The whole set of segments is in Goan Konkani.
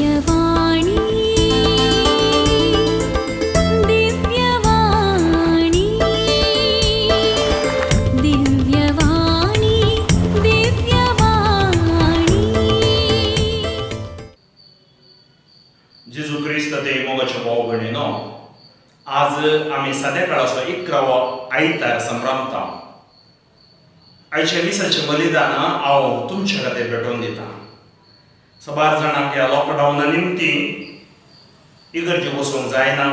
दिव्यवाणी दिव्यवाणी दिव्यवाणी दिव्यवाणी। जेजू क्रिस्त ते मोगाच्या भाव भयणीनो, आज आमी साद्या काळाचो 11वो आयतार संभ्रमता। आयच्या मिसाचें बलिदान हांव तुमच्या खातीर भेटोवन दिता। सबार जाणांक ह्या लॉकडावना निमती इगर्जे वचूंक जायना,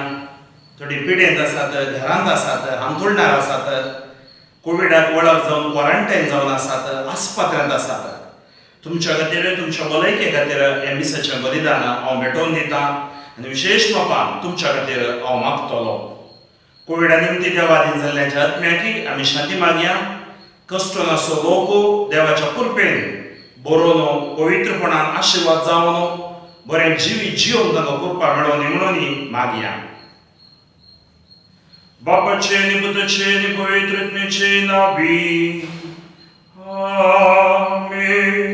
थोडी पिडेंत आसात, घरांत आसात, हांतुळणार आसात, कोविडाक वळख जावन क्वॉरंटायन जावन आसात, आस्पत्र्यांत आसात। तुमच्या खातीर, तुमच्या भलायके खातीर ह्या मिसाचें बलिदान हांव भेटोवन दिता आनी विशेश बापान तुमच्या खातीर हांव मागतलो। कोविडा निमती देवादीन जाल्ल्याच्या आत्म्याकी आमी शांती मागया। कश्ट नासो लोक देवाच्या कृपेन बरोवन पवित्रपणान आशिर्वाद जावन बरें जिवीत जियोवंक तांकां कृपा मेळोवन म्हणून मागया। बापाचे आनी पुताचे आनी पवित्र आत्म्याचे नांवी आमेन।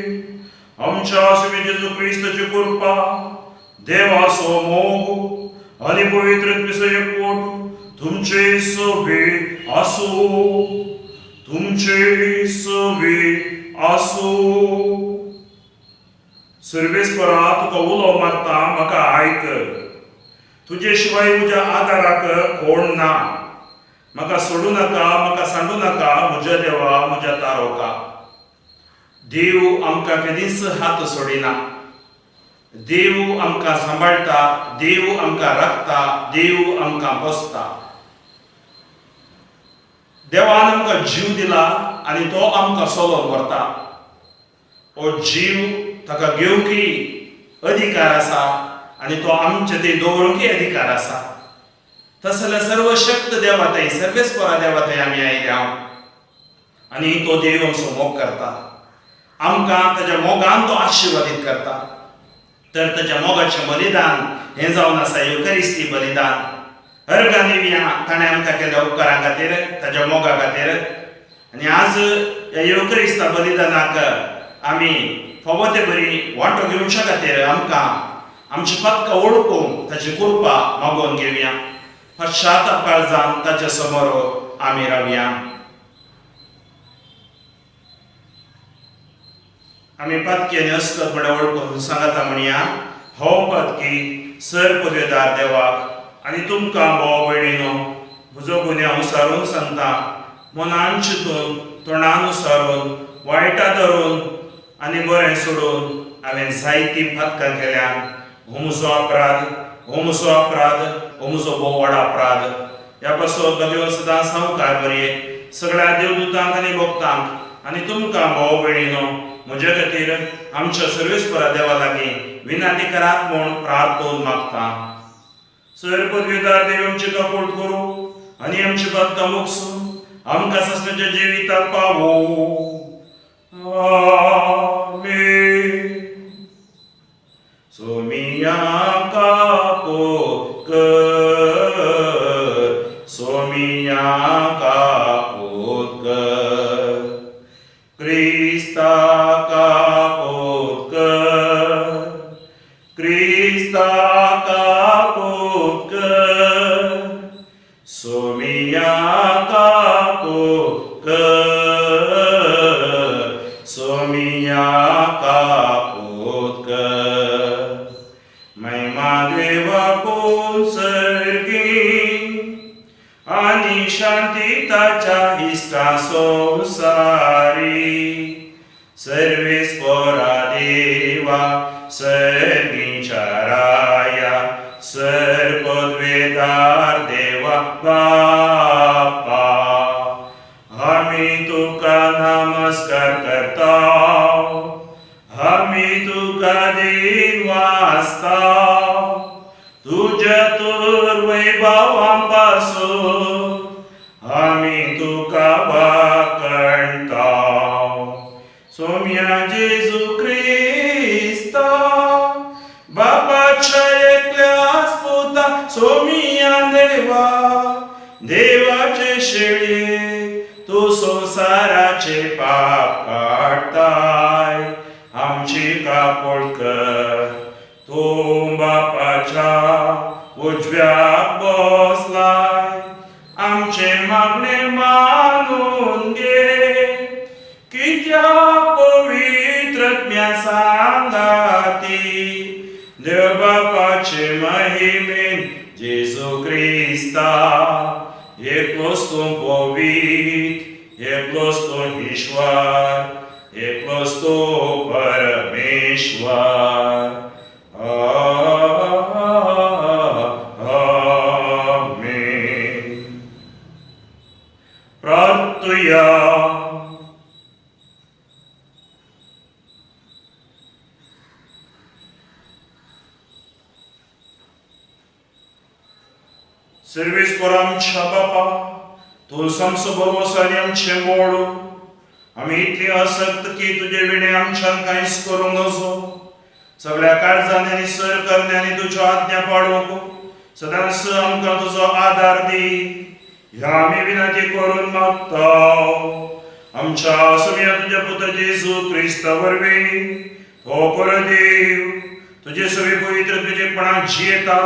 आमच्या स्वामी जेजू क्रिस्ताची कृपा, देवाचो मोग आनी पवित्र आत्म्याचो एकवट तुमचे सवे आसूं, तुमचे सवे आसूं। सर्वेस्परा, तुका उलो मारता, म्हाका आयक। तुजे शिवाय म्हज्या आदाराक कोण ना। म्हाका सोडूं नाका, म्हाका सांडूं नाका, म्हज्या देवा, म्हज्या तारोका। देव आमकां केदींच हात सोडिना। देव आमकां सांबाळटा, देव आमकां राखता, देव आमकां पोसता। देवान आमकां जीव दिला आनी तो आमकां सोलोवन व्हरता। हो जीव ताका घेवंकय अधिकार आसा आनी तो आमचे थंय दवरूंकय अधिकार आसा। तशें जाल्यार सर्वशक्त देवा थंय, सर्वेस्परा देवा थंय आमी आयल्या आनी तो देव आमचो मोग करता। आमकां ताच्या मोगान तो आशिर्वादीत करता। तर ताच्या मोगाचें बलिदान हें जावन आसा युकरिस्ती बलिदान। अर्घां दिवया ताणें आमकां केल्ल्या उपकारां खातीर, ताच्या मोगा खातीर। आनी आज ह्या युकरिस्ता बलिदानाक आमी फावो ते बरी वांटो घेवच्या खातीर आमकां आमची पदकां वळखूंक ताची कृपा मागोवन घेवया। पश्चाताप काळजान ताच्या समोर आमी रावया। आमी पातकी आनी अस्कत म्हळ्यार वळखून सांगाता म्हणया, हो पातकी सर पदवेदार देवाक आनी तुमकां भाव भयणीनो म्हजो गुन्यांव सारून सांगता। मनान चिंतून, तोंडान सारून, वायटा धरून आनी बरें सोडून हांवें जायतीं पातकां केल्यान। हो म्हजो अपराध, हो म्हजो अपराध, हो म्हजो भोव व्हड अपराध। ह्या पासून देव सदां सावकार बरये सगळ्या देवदूतांक आनी भक्तांक आनी तुमकां भाव भयणीनो म्हज्या खातीर आमच्या सर्वेस्परा देवा लागीं विनंती करात म्हूण प्रार्थोन मागता। सर पदवीदार देव आमची काकूट करूं आनी आमची पातकां मोगसूं आमकां सासणाच्या जिविताक पावो। आमेन। सोमिया काकूट कर, सोमिया काकूट कर, क्रिस्ता काकूट कर, क्रिस्ता काकूट कर, सोमिया काकूट कर, सोमिया काकूट कर। महिमा देवा कोण सर्गी आनी शांती ताच्या इश्टा संवसारी। सर्वेस्परा देवा सर्गींच्या राया, सर पदवेदार देवा बापा, आमी तुका नमस्कार करता, आमी तुका दिन वाचता। तुज्या तर वैभवां पासून आमी तुका वाकणता। सोम्या जेजू क्रिस्ता बापाच्या एकल्याच पुता, सोमिया देवा देवाचे शेळये, तूं संवसाराचे पाप काडताय, आमची काकूट कर। तूं उजव्याक बसलाय आमचें मागणें मानून घे कित्याक पवित्रज्ञा सांगाती देव बापाचे महिमेन जेजू क्रिस्ता एकलोच तूं पवित्र एकलोच तूं ईश्वर एकलोच तूं परमेश्वर. आमेन. प्रार्थुया. सर्वेस्पर आमच्या बापा तूं आमचो भरवंसो आनी आमचें बोड आमी इतली आसक्त की तुजे विणे आमच्यान कांयच करूंक नजो. सगळ्या काळजांनी आनी सर करण्यांनी तुज्यो आज्ञा पाळूंक सदांच आमकां तुजो आदार दी ह्या आमी विनंती करून मागता आमच्या सुम्या तुज्या पुता जेजू क्रिस्ता वरवीं. हो खरो देव तुजे सगळे पवित्र तुजेपणाक जियेता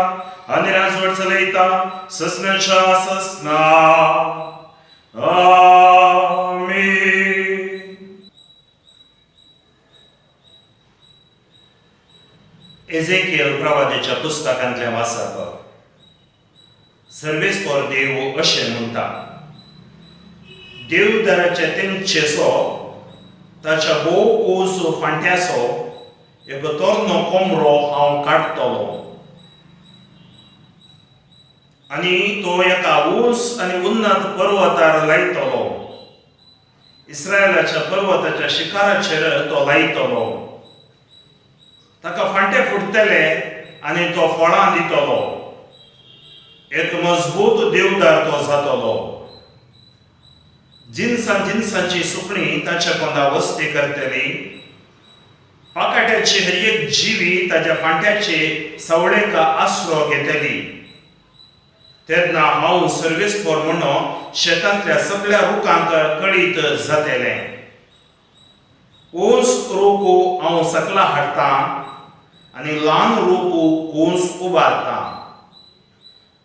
आनी राजवट चलयता ससनाच्या ससना. आमेन. एझेकियल प्रवादेच्या पुस्तकांतलें वाचप. सर्वेस्पर देव अशें म्हणटा, देवदाराच्या तेंगशेचो ताच्या भोव ऊंच फांट्याचो एक तरणो कोमरो हांव काडटलो आनी तो एका ऊंच आनी उन्नत पर्वतार लायतलो. इस्रायलाच्या पर्वताच्या शिखराचेर तो लायतलो. ताका फांटे फुटतले आनी तो फळां दितलो. एक मजबूत देवदार तो जातलो. जिनसां जिनसांची सुकणीं ताच्या पोंदा वस्ती करतली. पाकाट्याची हर एक जिवी ताच्या फांट्याचे सवळेक आसरो घेतली. तेन्ना हांव सर्वेस्पर म्हणून शेतांतल्या सगळ्या रुखांक कळीत जातलें. ऊंच रूख हांव सकला हाडटां आनी ल्हान रूख ऊंच उबारतां.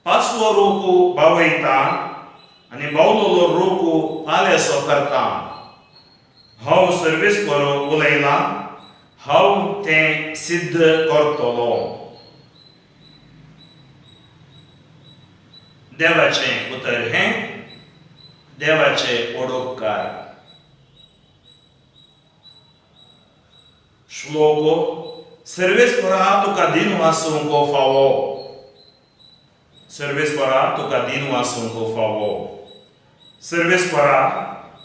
पाचवो रूख बावयता आनी बावलोलो रूख पालेसो करता. हांव सर्वेस्पर उलयलां, हांव तें सिद्ध करतलो. देवाचें उतर हें देवाचें ओडोपकार. श्लोक. सर्वेस्परा तुका दिन वासूंक फावो. सर्वेस्परा तुका दिन वासूंक फावो. सर्वेस्परा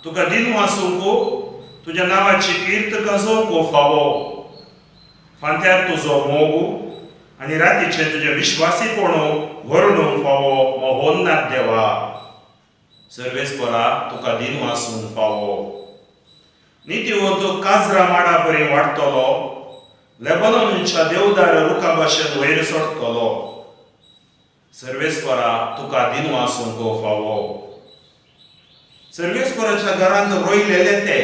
तुका दिन वासूंक तुज्या नांवाची कीर्त गाजोवंक फावो. फांत्यार तुजो मोग आनी रातीचें तुजें विश्वासीपण वर्णूंक फावो महोन्नाथ देवा. सर्वेस्परा तुका दिन वासूंक फावो. नितीवंत काजरा माडा परी वाडटलो. लेबनॉनच्या देवदार रुखा भाशेन वयर सोडटलो. सर्वेस्परा तुका दिन वासूंक फावो. सर्वेस्पराच्या घरांत रोयलेले ते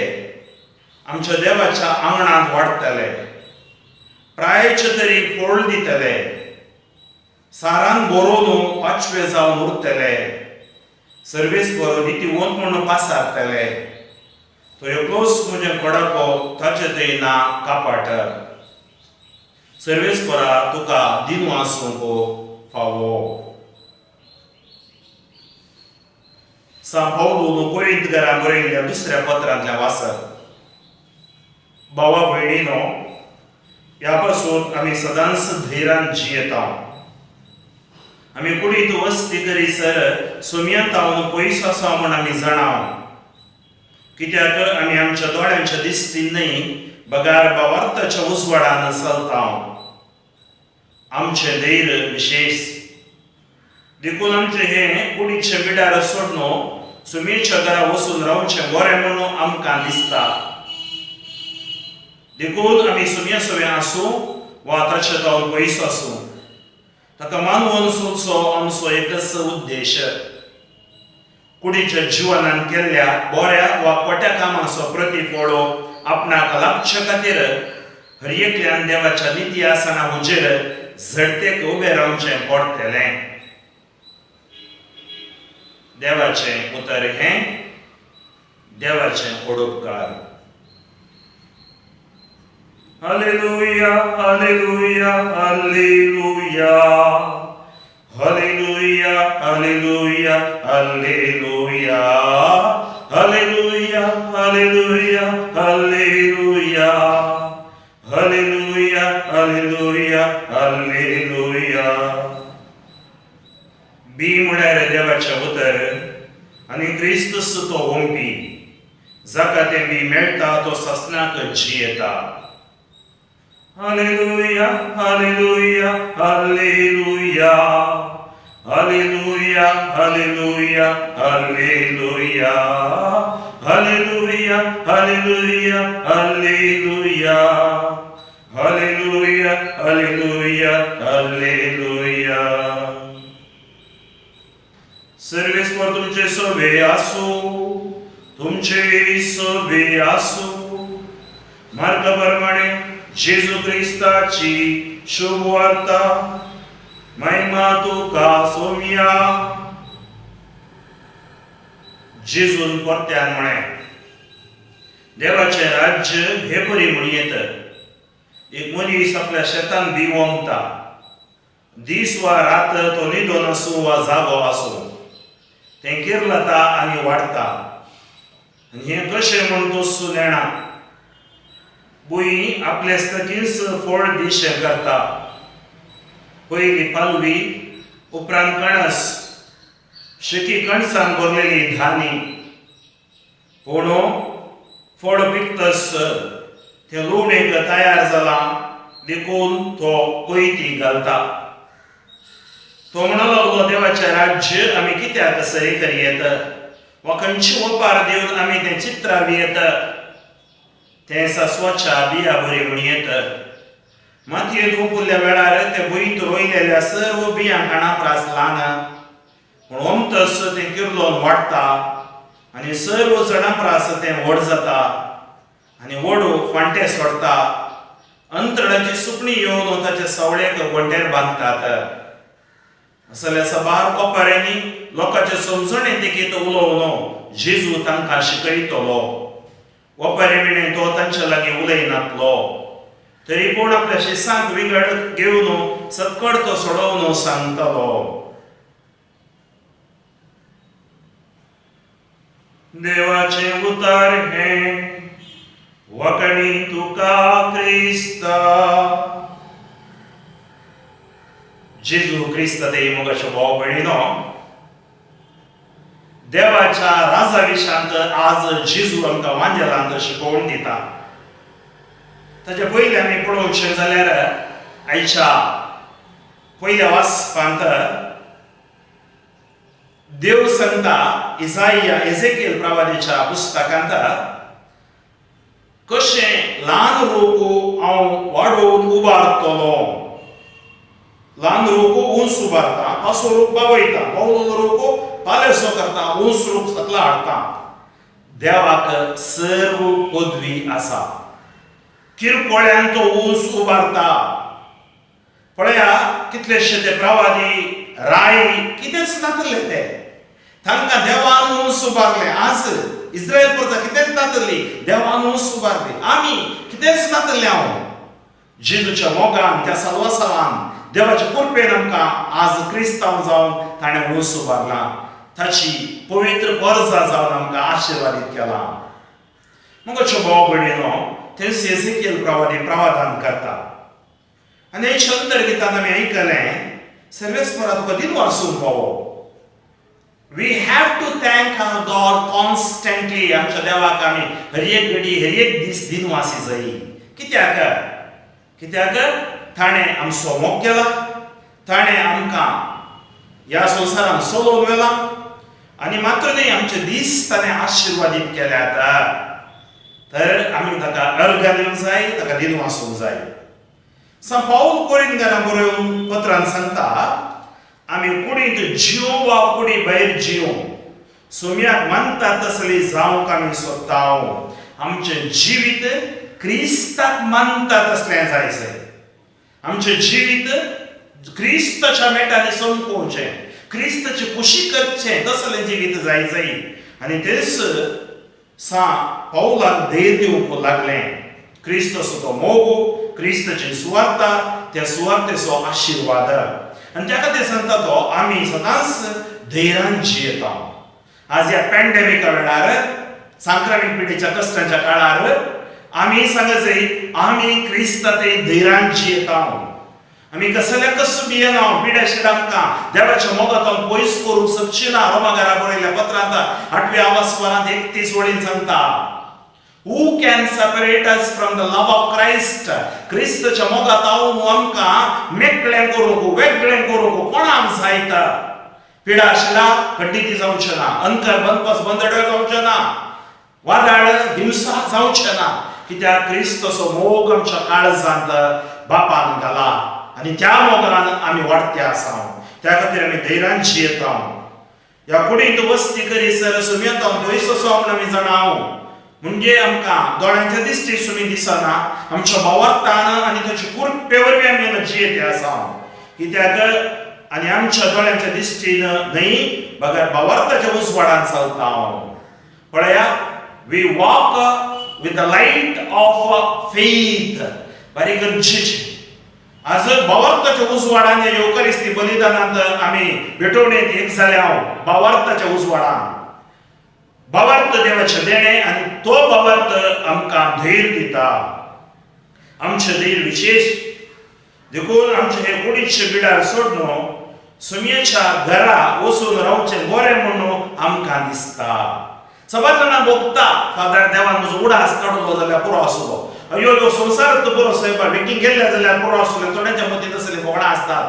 आमच्या देवाच्या आंगणांत वाडटले. प्रायचे तरी फळ दितले. सारान बरोवन पाचवे जावन उरतले. सर्वेस्पर नितीवंत म्हूण पासारतले. तो एकलोच म्हजें कडको ताचे थंय ना कापाट. सर्वेस्परा तुका दिन वासूंक फावो. सांत पावलून कोरिंतकारांक बरयल्ल्या दुसऱ्या पत्रांतलें वाचप. भावा भयणीनो, ह्या पासून आमी सदांच धैर्यान जियेता. आमी कुडींत वस्ती करीसर सोमयांत पयस आसा म्हूण आमी जाणा. कित्याक आमी आमच्या दोळ्यांच्या दिसती न्हय बगार भावार्थाच्या उजवाडान चलता. आमचें धैर्य विशेश देखून आमचें हें कुडीचें बिडार सोडून सुमेच्या घरा वचून रावचें बरें म्हणून आमकां दिसता. देखून आमी सुम्या सव्या आसूं वा ताचे जावन पयस आसूं ताका मानवून सोदचो आमचो एकच उद्देश. कुडीच्या जिवनान केल्ल्या बऱ्या वा खोट्या कामाचो प्रतिफळ आपणाक लाभचे खातीर हर एकल्यान देवाच्या निती आसना हुजेर झडतेक उबें रावचें पडटलें. देवाचें उतर हें देवाचें ओडोपकार. Hallelujah, hallelujah, hallelujah, hallelujah, hallelujah, hallelujah, hallelujah, hallelujah, hallelujah, hallelujah, hallelujah, hallelujah. बी म्हळ्यार देवाचें उतर आनी क्रिस्तूस तो ओंपी. जाका तें बी मेळटा तो सासणाक जियेता. Hallelujah, hallelujah, hallelujah, hallelujah, hallelujah, hallelujah, hallelujah, hallelujah, hallelujah, hallelujah, hallelujah, hallelujah. सर्वेस्पर तुमचे सवे आसूं, तुमचे सवे आसूं. मार्का प्रमाणे जेजू क्रिस्ताची शुभ वार्ता. महिमा तुका सोम्या. जेजून परत्यान म्हळें, देवाचें राज्य हे परी म्हणयेत. एक मनीस आपल्या शेतान बी ओंपता. दीस वा रात तो न्हिदोन आसूं वा जागो आसूं, तें किर्लता आनी वाडटा. आनी हें कशें म्हूण तो नेणा. भूंय आपले स्थकीच फळ दिशें करता. पयली पालवी, उपरांत कणस, शेकी कणसान भरलेली धानी. पूण फळ पिकतस तें लुवणेक तयार जालां देखून तो कोयती घालता. तो म्हणूंक लागलो, देवाचें राज्य आमी कित्याक सरी करयेत वा खंयची ओपार दिवन आमी तें चित्रावी येत? तें सासवाच्या बिया बरी म्हणयेत. मातयेंत ओंपुल्ल्या वेळार तें भुंयत रोयलेल्या सर्व बियां काणा प्रास ल्हान, पूण ओमतस तें किर्लोन वाडटा आनी सर्व जणां प्रास तें व्हड जाता आनी व्हड फांटे सोडटा. अंतरणाची सुकणी येवन ताच्या सवळेक गोंटेर बांदतात. असल्या सबार ओपाऱ्यांनी लोकांचे समजणे देखीत उलोवन जेजू तांकां शिकयतलो. ओपारे विणें तो तांचे लागीं उलयनातलो, तरी पूण आपल्या शिसांक विंगड घेवन सक्कड तो सोडोवन सांगतलो. देवाचें उतर हें वखणी तुका क्रिस्ता. जेजू क्रिस्त ते मोगाचे भाव भयणीनो, देवाच्या राजा विशांत आज जेजू आमकां वांजेलांत शिकोवन दिता. ताच्या पयलीं आमी पळोवचें जाल्यार आयच्या पयल्या वाचपांत देव सांगता इजाइया एजेकियल प्रवादीच्या पुस्तकांत, कशें ल्हान रोग हांव वाडोवन उबारतलो. ल्हान रोग उंच उबारता, पासो रोग बावयता, पावलो रोग पालेसो करता, उंच रोग सकला हाडटा. देवाक सर्व पदवी आसा. किरकोळ्यान तो उंच उबारता. पळया कितलेशे ते प्रवादी राय कितेंच नातले, ते तांकां देवान उंच उबारले. आज इस्रायल प्रजा कितेंच नातली, देवान उंच उबारली. आमी कितेंच नातले. हांव जेजूच्या मोगान, त्या साल्वासावान, देवाच्या कृपेन आमकां आज क्रिस्तांव जावन ताणें उंच उबारला. ताची पवित्र परजा जावन आमकां आशिर्वादीत केला. मोगाच्यो भाव भयणीनो, थंयच एजेकियल प्रवादी प्रवादान करता आनी हे अंतर गितान आमी आयकलें, सर्वेस्परा तुका दिनवासूंक फावो. We have to thank our God constantly. आमच्या देवाक आमी हर एक घडी, हर एक दीस दिनवासी जाय. कित्याक? कित्याक ताणें आमचो मोग केला, ताणें आमकां ह्या संवसारांत चलोवन व्हेला आनी मात्र न्हय, आमचे दीस ताणें आशिर्वादीत केल्यात. तर आमी ताका अर्घां दिवंक जाय, ताका दिनवासूंक जाय. सांत पावल कोरिंथकारां बरोवन पत्रान सांगता, आमी कुडींत जियों वा कुडी भायर जियों, सोम्याक मानता तसली जावंक आमी सोदता. आमचें जिवीत क्रिस्ताक मानता तसलें जाय जाय. आमचें जिवीत क्रिस्ताच्या मेटांनी समकोवचें, क्रिस्ताची खुशी करचें, तसलें जिवीत जाय जाय. आनी तेच सा पावलाक धैर्य दिवंक लागलें. क्रिस्ताचो तो मोग, क्रिस्ताची सुवार्ता, त्या सुवार्तेचो आशिर्वाद. आनी त्या खातीर सांगता तो आमी सदांच धैर्यान जियेता. आज ह्या पॅन्डेमिका वेळार, सांक्रामीक पिडेच्या कश्टांच्या काळार आमी सांगत जाय आमी क्रिस्ता ते धैर्यान जियेता. आमी कसल्या कस भियेना. पिड्या शिडां आमकां देवाच्या मोगांत पयस करूंक शकची ना. रोमागारा बरयल्ल्या पत्रांत 8व्या आवासवारांत 31 वळीन सांगता, Who can separate us from the love of Christ? क्रिस्तच्या मोगात आमकां मेकळें करूंक, वेगळें करूंक कोणाक जायता? पिडा आशिल्ला खंडिती जावचें ना, अंतर बंदपास बंदड्यो जावचें ना, वादाळ हिंसा जावचें ना, कित्याक क्रिस्तचो मोग आमच्या काळजांत बापान घाला आनी त्या मोगान आमी वाडते आसा. त्या खातीर आमी धैर्यान जियेता. ह्या कुडींत वस्ती करीसर सुमयतां पयस असो म्हूण आमी जाणा. म्हणजे आमकां दोळ्यांच्या दिश्टी सुमी दिसना, आमच्या भावार्थान आनी ताचे कृपे वरवीं आमी जियेते आसा. कित्याक आनी आमच्या दोळ्यांच्या दिश्टीन न्हय बगर भावार्थाच्या उजवाडान चलता. पळया, we walk with the light of faith. बारीक गरजेची. आज भावार्थाच्या उजवाडान येवकरिस्ती बलिदानांत आमी भेटवणेंत एक जाल्या. भावार्थाच्या उजवाडान, भावार्थ देवाचें देणें आनी तो भावार्थ आमकां धैर्य दिता, आमचें धैर्य विशेश. देखून आमचें हे कुडीचें बिडार सोडून सुमयेच्या घरा वचून रावचें बरें म्हणून आमकां दिसता. सबार जाणां भोगता, फादर देवान म्हजो उडास काडलो जाल्यार पुरो आसलो, अयो ह्यो संवसार पुरो सायबा बेगीन गेल्ले जाल्यार पुरो आसलो. थोड्यांच्या मतींत तसले भोगणां आसतात.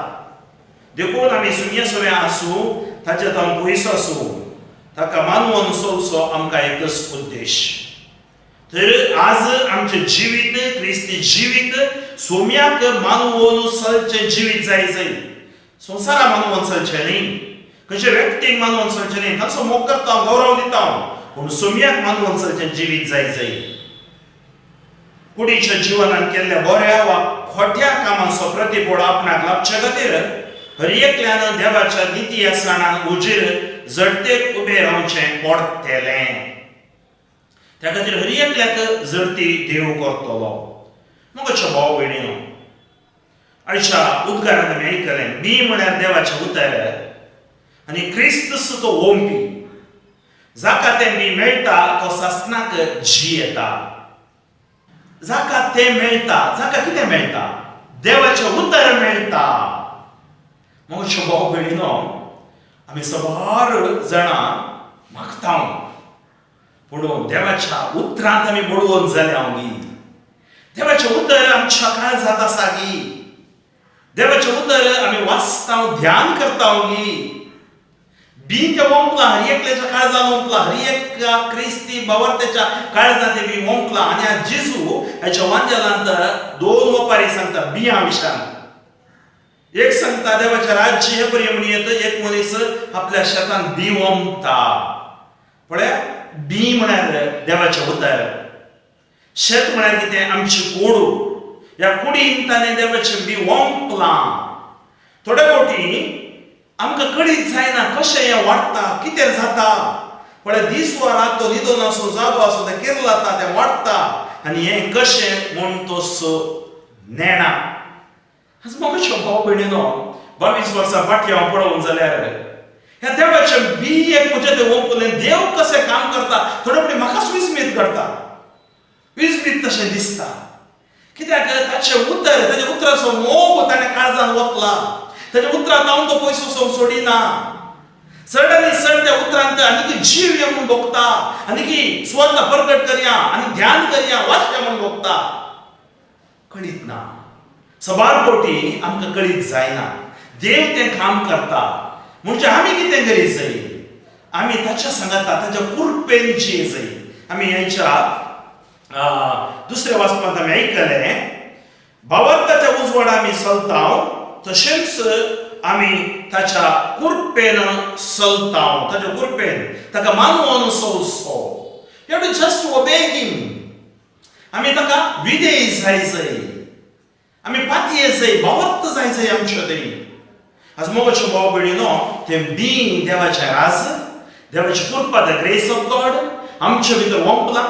देखून आमी सुमये सुम्या आसूं, ताचे तावन पयस आसूं, ताका मानवून चलचो आमकां एकच उद्देश. तर आज आमचें जिवीत क्रिस्ती जिवीत सोम्याक मानवून चलचें जिवीत जाय जाय. संवसारा मानवून चलचें न्ही, खंयच्या व्यक्तीक मानवून चलचें न्ही. ताचो मोग करता, गौरव दिता, पूण सोम्याक मानवून चलचें जिवीत जाय जाय. कुडीच्या जिवनान केल्ल्या बऱ्या वा खोट्या कामांचो प्रतिफळ आपणाक लाभचे खातीर हर एकल्यान देवाच्या निती आसणान उजीर जडतेक उबें रावचें पडटलें. त्या खातीर हर एकल्याक जडती देव करतलो. मगच्या भाव भयणीनो, आयच्या उद्गारान आमी आयकलें, बी म्हळ्यार देवाचें उतर आनी क्रिस्त तो ओंपी. जाका तें बी मेळटा तो सासणाक जियेता. जाका तें मेळटा, जाका कितें मेळटा? देवाचें उतर मेळटा. मगच्या भाव भयणीनो, आमी सबार जाणां मागता, पूण देवाच्या उतरांत आमी बडोवन जाल्या गी? देवाचें उतर आमच्या काळजांत आसा गी? देवाचें उतर आमी वाचता, ध्यान करता गी? बी तें ओंपलां, हर एकल्याच्या काळजान ओंपलां, हर एक क्रिस्ती बावर्तेच्या काळजान तें बी ओंपलां. आनी आज जेजू हाच्या वांजेलांत दोन ओपारी सांगता बियां विशान. एक सांगता, देवाचें राज्य हे बरी म्हण येता, एक मनीस आपल्या शेतान बी ओंपता. पळया, बी म्हळ्यार देवाचें उतर, शेत म्हळ्यार कितें? आमची कोडू. ह्या कुडीन ताणें देवाचें बी ओंपलां. थोडे फावटी आमकां कळीत जायना कशें हें वाडटा, कितें जाता. पळय, दीस वा रात तो न्हिदोन आसूं, जागो आसूं, तें किर्लता, तें वाडटा आनी हें कशें म्हूण तो नेणा. आज म्हाका भाव भयणीनो, 22 वर्सां फाटीं हांव पळोवंक जाल्यार ह्या देवाचें बी एक म्हजें तें ओंपलें. देव कशें काम करता थोडे फावटी म्हाकाच विस्मीत करता, विस्मीत तशें दिसता. कित्याक ताचें उतर, ताच्या उतराचो मोग ताणें काळजान वतला. ताच्या उतरांत हांव तो पयसो वचोंक सोडिना. चड आनी चड त्या उतरांत आनीक जीव ये म्हूण भोगता, आनीक स्वता प्रगट करया आनी ध्यान करया, वाचया म्हूण भोगता. कळीत ना, सबार फावटी आमकां कळीत जायना देव तें काम करता. म्हणजे आमी कितें करीत जाय? आमी ताच्या सांगाता ताच्या कुरपेन जिये जाय. आमी ह्याच्या दुसऱ्या वाचपांत आमी आयकलें, भावार्थाच्या उजवाडा आमी चलता, तशेंच आमी ताच्या कुरपेन चलता. ताच्या कुरपेन, ताका मानवून चलचो. You to just obey him. आमी ताका विधेय जाय जाय. आमी पातये जाय, भावार्थ जाय जाय आमच्यो थंय. आज मोगाच्यो भाव भयणीनो, तें बीं देवाचें राज, देवाची कृपा, the grace of God आमचे भितर वोंपलां.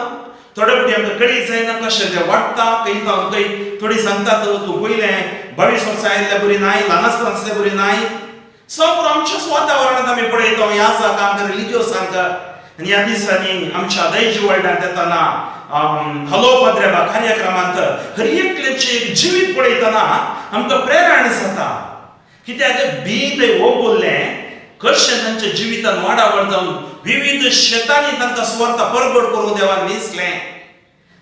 थोडे फावटी आमकां कळीत जायना कशें तें वाडटा. खंय खंय थोडी सांगतात, तूं पयलें 22 वर्सां आयिल्ल्या बरी नाय, ल्हान आसतना आसल्या बरी नाय. सगळो आमच्याच वातावरणांत आमी पळयता ह्या जाका आमकां रिलिजियसांक. आनी ह्या दिसांनी आमच्या दैज वर्ल्डांत येतना हलो पद्रेबा कार्यक्रमांत हर एकल्याचें एक जिवीत पळयतना आमकां प्रेरणा जाता, कित्याक बी थंय ओंपुल्लें कशें तांच्या जिवितान वाडावळ जावन विविध शेतांनी तांकां सुवार्ता परगट करूंक देवान दिसलें.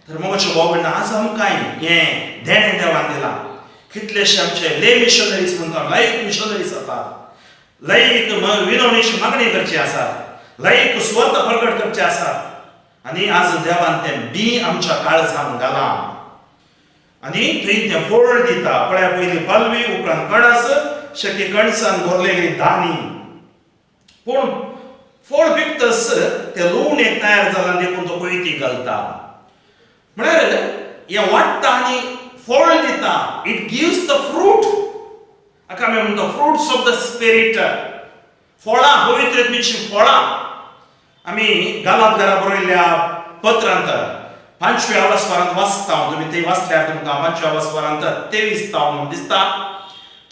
तर मोगाच्यो भाव भयणां, आज आमकां हें देणें देवान दिलां. कितलेशे आमचे ले मिशनरीज म्हणटा, लायक मिशनरीज आसात, लायक विनवणीची मागणी करची आसात, लायक सुवार्ता प्रगट करचे आसात. आनी आज देवान तें बी आमच्या काळजान घालां आनी थंय तें फळ दिता. पळया, पयली पालवी, उपरांत कणस, शकी कणसान भरलेली दाणी. पूण फळ पिकतस ते लुवणेक तयार जाला, देखून तो कोयती घालता. म्हळ्यार हें वाडटा आनी फळ दिता. It gives the fruit. हाका आमी म्हणटा फ्रुट्स ऑफ the spirit, फळां, पवित्र फळां. आमी गालात घरा बरयल्ल्या पत्रांत पांचव्या अवस्वारांत वाचता. तुमी थंय वाचल्यार तुमकां पांचव्या अवस्वारांत 23 ताव दिसता.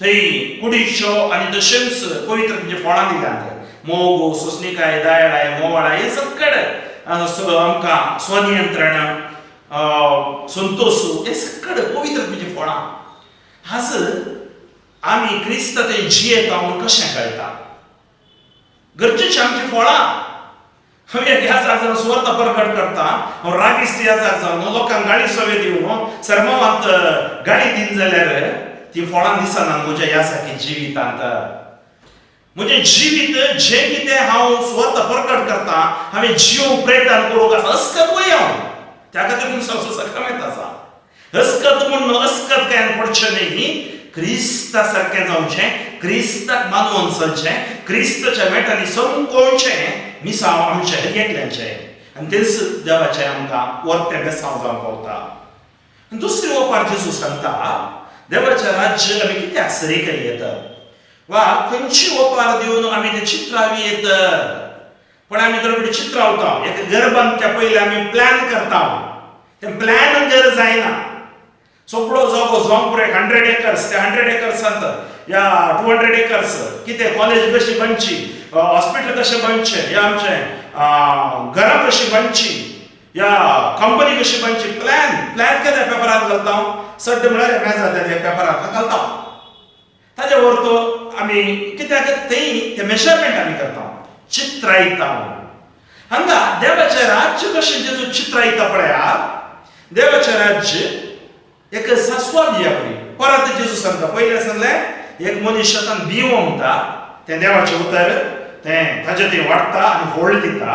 थंय कुडीच्यो आनी तशेंच पवित्र तुमचे फळां दिल्यांत. मोग, सोसणिकाय, दयाळाय, मोवाळाय, हे सगळे आमकां स्वनियंत्रण, संतोष, हे सगळे पवित्र तुमची फळां. आज आमी क्रिस्त ते जियेता म्हूण कशें कळटा? गरजेची आमची फळां. हांव एक ह्या जावन सुवार्ता प्रकट करता, हांव रागिश्ट ह्या जावन लोकांक गाळी सवे दिवन सरमावांत गाळी दिन जाल्यार ती फळां दिसना म्हज्या ह्या सारकी जिवितांत. म्हजें जिवीत जें कितें हांव सुवार्ता प्रकट करता, हांवें जीव प्रयत्न करूंक आसा. अस्कत वय हांव, त्या खातीर तुमचो सकामेत आसा. अस्कत म्हूण अस्कत काय पडचें न्ही. क्रिस्ता सारकें जावचें, क्रिस्ताक मानून चलचें, क्रिस्ताच्या मेटांनी समकोवचें मिसांव आमचें हर एकल्याचें आनी तेच देवाचें आमकां वर्तें बेसांव जावंक पावता. आनी दुसरी ओपार जेजू सांगता, देवाचें राज्य आमी कित्याक सरी येत वा खंयची ओपार दिवन आमी ते चित्रावी येत? पण आमी थोडे कडेन चित्रावता. एक घर बांदच्या पयलीं आमी प्लॅन करता. तें प्लॅन जर जायना, सगळो जागो जावंक पुरो, एक 100 एकर्स, त्या 100 एकर्सांत या 200 एकर्स कितें कॉलेज कशी बांदची, हॉस्पिटल कशें बांदचें, या आमचें घरां कशी बांदची, या कंपनी कशी बांदची, प्लॅन प्लॅन केन्ना पेपरांत घालता. सड्ड म्हळ्यार मेजा त्या पेपरांत घालता. ताजे वर तो आमी कित्याक थंय ते मेजरमेंट आमी करता, चित्रायता. हांगा देवाचें राज्य कशें जेजू चित्रायता पळया. देवाचें राज्य एक सासवा बिया बरी. परत जेजू सांगता. पयलें सांगलें, एक मनीस शेतान बी ओंपता, तें देवाचें उतर, तें ताजें तें वाडटा आनी फळ दिता.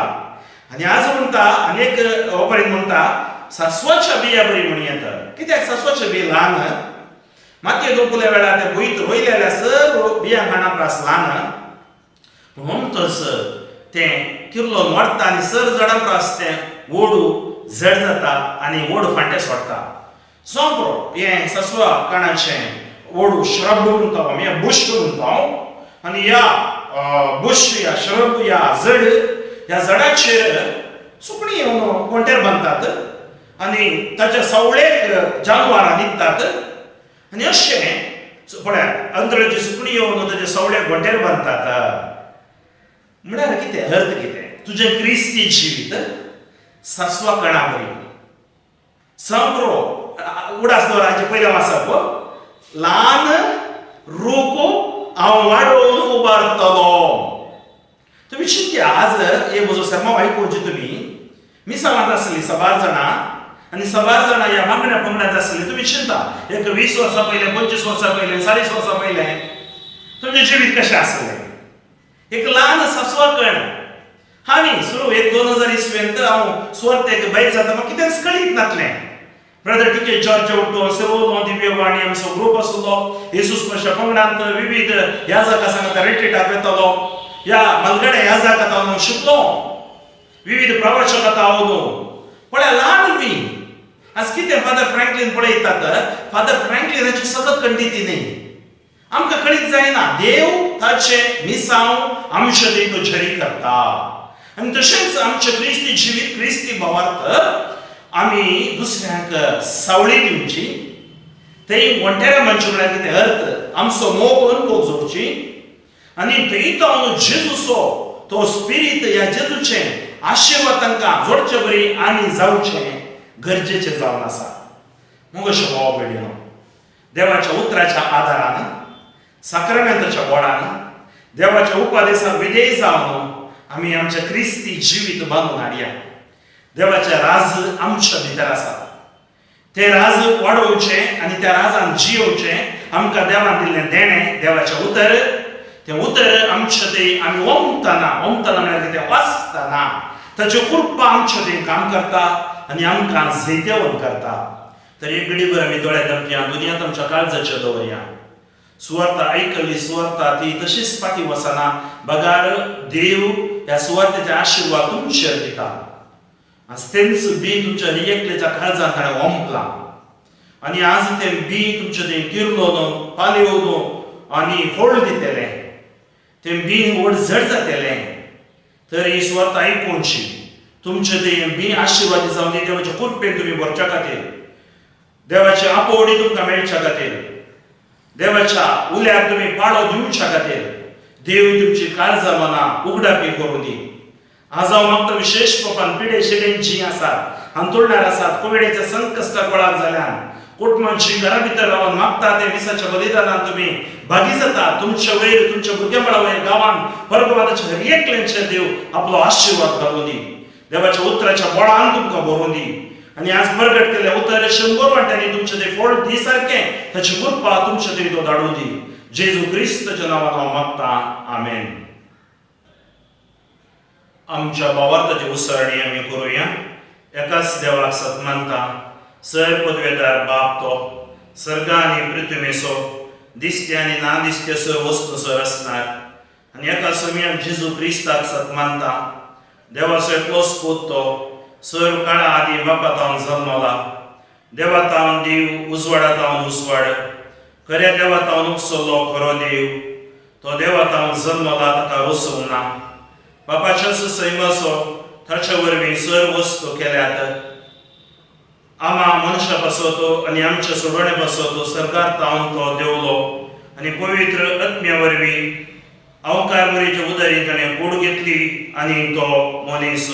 आनी आज म्हणटा, आनी एक ओपरीन म्हणटा, सासवाच्या बिया बरी म्हण येता. कित्याक सासवाचें बी ल्हान, मातये दोपुल्या वेळार ते भुंयत रोयलेल्या सर्व बियां खाणा परस ल्हान. पूण ओमतोच तें किर्लोन वाडटा आनी सर झाडां परस तें ओडू जड जाता आनी ओड फांटे सोडटा. सोंपरो हें ससवा कणाचें ओडू श्रब म्हणटा आमी, हें बुश म्हणटा. आनी ह्या बुश ह्या श्रब ह्या जड ह्या झाडाचेर सुकणीं येवन घोंटेर बांदतात आनी ताच्या सावळेक जानवरां न्हिदतात. आनी अशें पळयात, अंतळाची सुकणीं येवन ताच्या सवळ्याक घोंटेर बांदतात. म्हळ्यार कितें अर्थ कितें? तुजें क्रिस्ती जिवीत सासवा कणा बरी संप्रो. उडास दवराचे पयलें वाचप, ल्हान रूख हांव वाडोवन उबारतलो. तुमी चिंत्या, आज हे म्हजो सर्माव आयकुची तुमी मिसावांत आसली सबार जाणां आनी सबार जाणां ह्या मागण्या पंगडांत आसली. तुमी चिंता, एक 20 वर्सां पयलें, 25 वर्सां पयलें, 40 वर्सां पयलें तुमचें जिवीत कशें आसलें? एक ल्हान सासवा कण. हांवें सुरू एक 2000 इसवेंत हांव सुवार्तेक भायर जाता, म्हाका कितेंच कळीत नासलें. ब्रदर टिके जॉर्ज उठो सेवोलो दिव्यवाणी आमचो ग्रुप आसलो. येसूस पशा पंगडांत विविध ह्या जागा सांगता रिट्रीटाक वेतालो. ह्या मलगड्या ह्या जागा हांव शिकलो, विविध प्रवचक हांव. पळय, ल्हान बी आज कितें फादर फ्रँकलीन पळयतात, फादर फ्रँकलिनाची सगळत खंडिती न्ही, आमकां कळीत जायना. देव ताचें मिसांव आमचे थंय तो झरी करता. आनी तशेंच आमचें क्रिस्ती जिवीत, क्रिस्ती भावार्थ, आमी दुसऱ्यांक सावळी दिवची. थंय वण्टेऱ्या म्हणचे म्हळ्यार कितें अर्थ, आमचो मोग अनुभव जोडची आनी थंय तो जेजूचो तो स्पिरीत ह्या जेजूचें आशिर्वाद तांकां जोडचे बरी आनी जावचें गरजेचें जावन आसा. मग अशें भाव भयणीनो, देवाच्या उतराच्या आदारान, साक्रामेंताच्या बोळान, देवाच्या उपादेसाक विधेय जावन आमी आमचें क्रिस्ती जिवीत बांदून हाडया. देवाचें राज आमच्या भितर आसा, तें राज वाडोवचें आनी त्या राजान जियोवचें. आमकां देवान दिल्लें देणें देवाचें उतर, तें उतर आमचे थंय आमी ओमतना, ओमतना म्हळ्यार कितें, वाचतना ताच्यो कृपा आमचे थंय काम करता आनी आमकां जैतेवंत करता. तर एक घडीभर आमी दोळे दमकया, दुनियांत आमच्या काळजाचेर दवरया. सुवार्ता आयकली, सुवार्ता ती तशीच फाटीं वचना, बगार देव ह्या सुवार्तेचे आशिर्वाद तुमचेर दिता. आज तेंच बी तुमच्या एकल्याच्या काळजान ताणें ओंपलां आनी आज तें बी तुमच्या थंय किरलो न्हू, पालेवन आनी फळ दितलें, तें बी व्हड झड जातलें. तर ही सुवार्ता आयकुची, तुमचे थंय बी आशिर्वादी जावन दी. देवाच्या कृपेन तुमी भरच्या खातीर, देवाची आपोवणी तुमकां मेळच्या खातीर, देवाच्या उल्याक तुमी पाळो दिवच्या खातीर देव तुमची काळजां मनां उगडापी करूं दी. आज हांव मागता विशेश पपान पिडे शिडेन जीं आसात, हांतुळणार आसात, कोविडेच्या संकश्टाक गोळाक जाल्यान कुटुंबांची घरा भितर रावन मागता, ते मिसाच्या बलिदानान तुमी भागी जाता. तुमच्या वयर, तुमच्या भुरगेबाळा वयर, गांवान परगवादाच्या हर एकल्यांचेर देव आपलो आशिर्वाद घालूं दी. देवाच्या उतराच्या बळान तुमकां भरून दी आनी आज प्रगट केल्ल्या उतर 100 वांट्यांनी तुमचे ते फळ दी सारकें ताची कृपा तुमचे थंय तो धाडूं दी. जेजू क्रिस्ताच्या नांवान हांव मागतां, आमेन. आमच्या भावार्थाची उसरणी आमी करुया. एकाच देवाक सत मानता, सर पदवेदार बाप, तो सर्ग आनी पृथ्वीचो दिसते आनी ना दिसते सर वस्तू सर आसणार. आनी एका समयाक जेजू क्रिस्ताक सत मानता, देवाचो एकलोच पूत, तो सर काळा आदी बापा तावन जल्मला, देवा तावन देव, उजवाडा तावन उजवाड, खऱ्या देवा तावन उपसल्लो खरो देव, तो देवा तावन जल्मला, ताका रोसूंक ना, बापाच्याच सैमाचो, ताच्या वरवीं सर वस्तू केल्यात. आमा मनशा पासत आनी आमच्या सोडवणे पासत सरकार तावन तो देवलो आनी पवित्र आत्म्या वरवीं अवकार मरीच्या उदारी ताणें कूड घेतली आनी तो मनीस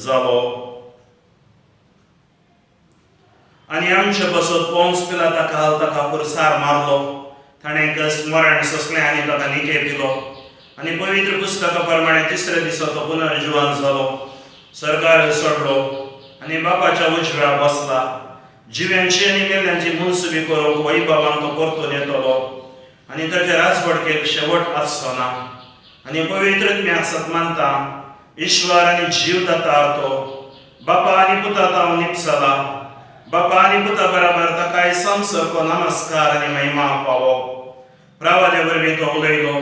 जालो आनी आमच्या पासत पोन्स पिलाता ताका पुरसार मारलो. ताणें कश्ट मरण सोंसलें आनी ताका निके दिलो आनी पवित्र पुस्तका प्रमाणे तिसऱ्या दिसा तो पुनर्जिवन जालो, सरकार सोडलो आनी बापाच्या उजव्या बसला. जिव्यांची आनी मेल्ल्यांची मुनसुबी करूंक वैभवान तो परतून येतलो आनी ताच्या राजवडकेक शेवट आसचो ना. आनी पवित्र आत्म्याक सत मानता, ईश्वर आनी जीव दातार, तो बापा आनी पुता तावन निपसला, बापा आनी पुता बराबर ताकाय समसरको नमस्कार आनी महिमा पावो. प्रावाद्या वरवीं तो उलयलो.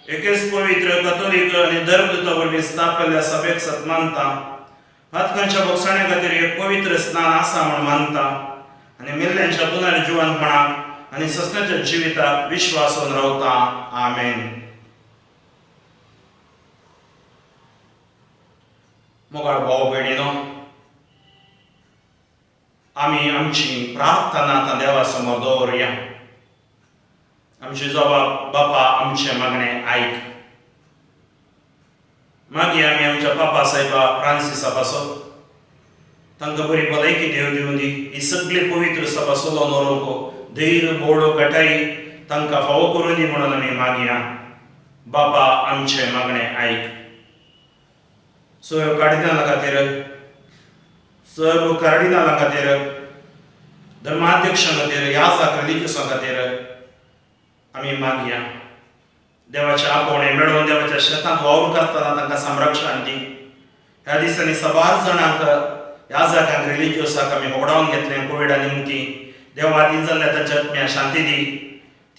एकेच पवित्र कथोलीक आनी धर्मदूता वरवीं स्थापिल्ल्या सभेक सत मानता. पातकांच्या बोगसाण्या खातीर एक पवित्र स्नान आसा म्हूण मानता आनी मेल्ल्यांच्या पुनर्जिवनपणाक आनी ससण्याच्या जिविताक विश्वासून रावता. आमेन. मोगाळ भाव भयणीनो, आमी आमची प्रार्थना आतां देवा समोर दवरुया. आमची जबाब बापा आमचें मागणें आयक. मागीर आमी आमच्या पापा सायबा फ्रांसिसा पासत, तांकां बरी भलायकी देव दिवं दी. ही सगळी पवित्र सभा चलोवन व्हरूंक धैर्य, बोडो, घटाई तांकां फावो करूं दी म्हणून आमी मागया. बापा आमचें मागणें आयक. सर्व कार्डिनाला खातीर, सर्व कार्डिनालां खातीर, धर्माध्यक्षां खातीर, याजाक रिलिजियसां खातीर आमी मागया. देवाचें आपोवणें मेळोवन देवाच्या शेतांत वावर करतना तांकां संरक्षण दी. ह्या दिसांनी साबार जाणांक, याजाकांक, रिलिजियसाक आमी होगडावन घेतलें कोविडा निमती. देवा दी जाल्ल्या तांच्या आत्म्या शांती दी.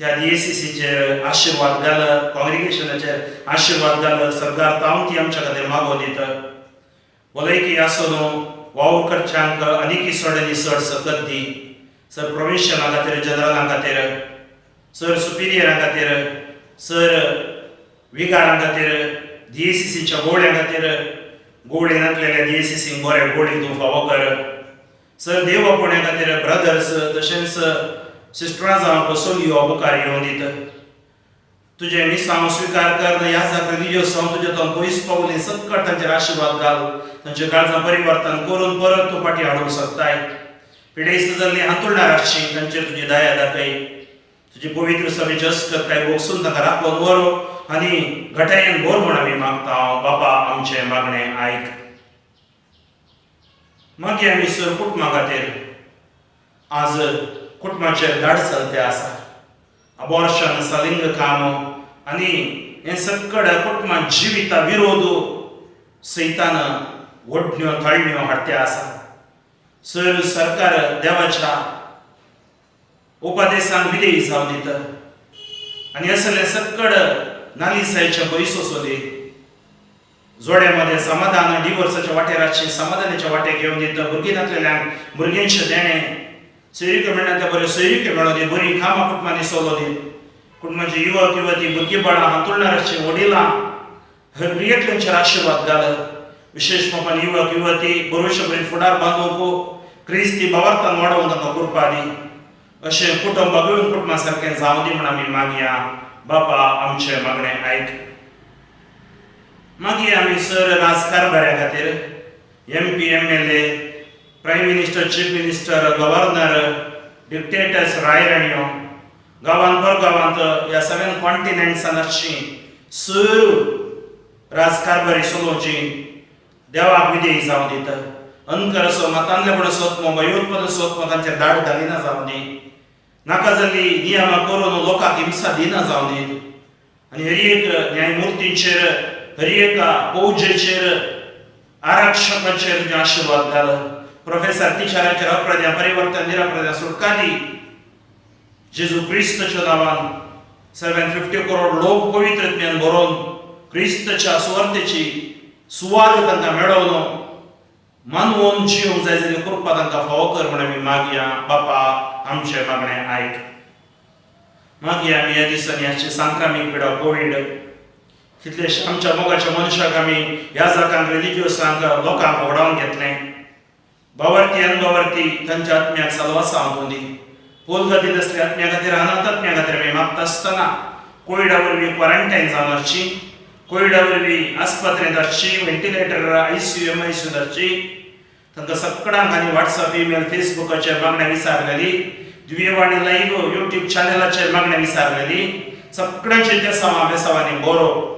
त्या डीएसीसीचेर आशिर्वाद घाल, कॉंग्रिगेशनाचेर आशिर्वाद घाल. सरकार तावन ती आमच्या खातीर मागोवन दिता. भलायकी आसूं न्हू. वावर करच्यांक आनीक चड आनी चड सकत दी. सर प्रोविन्शियलां खातीर, जनरलां खातीर, सर सुपिरियरां खातीर, सर विगारां खातीर, डीएसीसीच्या गोवळ्यां खातीर, गोवळी नासलेल्या डीएसीसींक बरे गोळी तूं फावो कर. सर देव आपोवण्या खातीर ब्रदर्स तशेंच सिस्टरां जावंक चलयो मुखार येवन दित. तुजें मिसांव स्विकार कर, ह्या जाक रिलिजियस जावं तुज्या तो पयस पावली सक्कट तांचेर आशिर्वाद घाल. तांच्या काळजां परिवर्तन करून परत तूं फाटीं हाडूंक शकताय. पिडेस्त जाल्लीं हांतुळणार आसची तांचेर तुजी दया दाखय. तुजी पवित्र सभेची अस्कत काय भोगसून तांकां राखून व्हर आनी घटायेन भर म्हूण आमी मागता. बापा आमचें मागणें आयक. मागीर आमी सर कुटुंबा खातीर आज कुटुंबाचेर धाड चलते आसा. अबॉर्शन, सलिंग काम आनी हें सक्कड कुटुंबा जिविता विरोध सैतान ओडण्यो ताळण्यो हाडते आसा. सर सरकार देवाच्या उपदेशांक विधेयी जावन दिता आनी असले सक्कड नालिसायचे पयसो सोदी. जोड्या मदें समाधान डिवोर्साच्या वाटेर आसची समाधानाच्या वाटेक घेवन दिता. भुरगीं नासलेल्यांक भुरग्यांचें देणें, सोयरिक्यो मेळना त्या बऱ्यो सोयरिक्यो मेळों दी, बरीं कामां कुटुंबांनी सोलो दी. कुटुंबाचे युवक युवती, भुरगीं बाळां, हांतुळणार आसचीं वडिलां, हर एकल्यांचेर आशिर्वाद घाल. विशेश मोपान युवक युवती बरोवचे बरी फुडार बांदूंक क्रिस्ती भावार्थान वाडोवंक तांकां कृपा दी. अशें कुटुंब घेवन कुटुंबा सारकें जावं दी म्हूण आमी मागया. बापा आमचें मागणें आयक. मागीर आमी सर राजकारभाऱ्या खातीर MP, MLA, prime minister, chief minister, governor, dictators, रायराणयो, गांवांत परगांवांत ह्या 7 कॉन्टिनेंट्सान आसची सर राजकारभारी चलोवची देवाक विधेयी जावं दिता. अनकर असो मतांतलेपण सोदमो, भयोत्पादन सोदमो तांचेर दाड घालिना जावं दी. नाका जाल्ली नियमां करून लोकांक हिंसा दिना जावं दी. आनी हर एक न्यायमुर्तींचेर, हर एका फौजेचेर, आरक्षकाचेर तुजें आशिर्वाद घाल. प्रोफेसर टिचरांचेर अपराध्या परिवर्तन निरपराध्या सुटका दी. जेजू क्रिस्तच्या नांवान 750 करोड लोक पवित्र ज्ञान बरोवन क्रिस्तच्या सुवार्थेची सुवात तांकां मेळोवन मानवोन जिवंक जाय जाल्यार कृपा तांकां फावो कर म्हूण आमी मागया. बापा आमचें मागणें आयक. मागीर आमी ह्या दिसांनी आसची सांक्रामीक पिडा कोवीड कितलेशे आमच्या मोगाच्या मनशाक आमी ह्या जाकांक, रिलिजियसांक, लोकांक होगडावन घेतलें. भावार्थी अनभावार्थी तांच्या आत्म्याक साल्वासांव हांव दी. पोल खातीर आसल्या आत्म्या खातीर, अनाथ आत्म्या खातीर आमी मागता आसतना कोविडा वरवीं क्वॉरंटायन जावन आसची, कोविडा वरवीं आस्पत्रेंत आसची, व्हेंटिलेटर, आयसीयू, एमआयसीयूंत आसची, तांकां सगळ्यांक आनी व्हॉट्सअप, ईमेल, फेसबुकाचेर मागण्या विचारलेली, दिव्यवाणी लायव्ह युट्यूब चॅनलाचेर मागण्या विचारलेली. सगळ्यांचे त्या सवा बेसावांनी बरो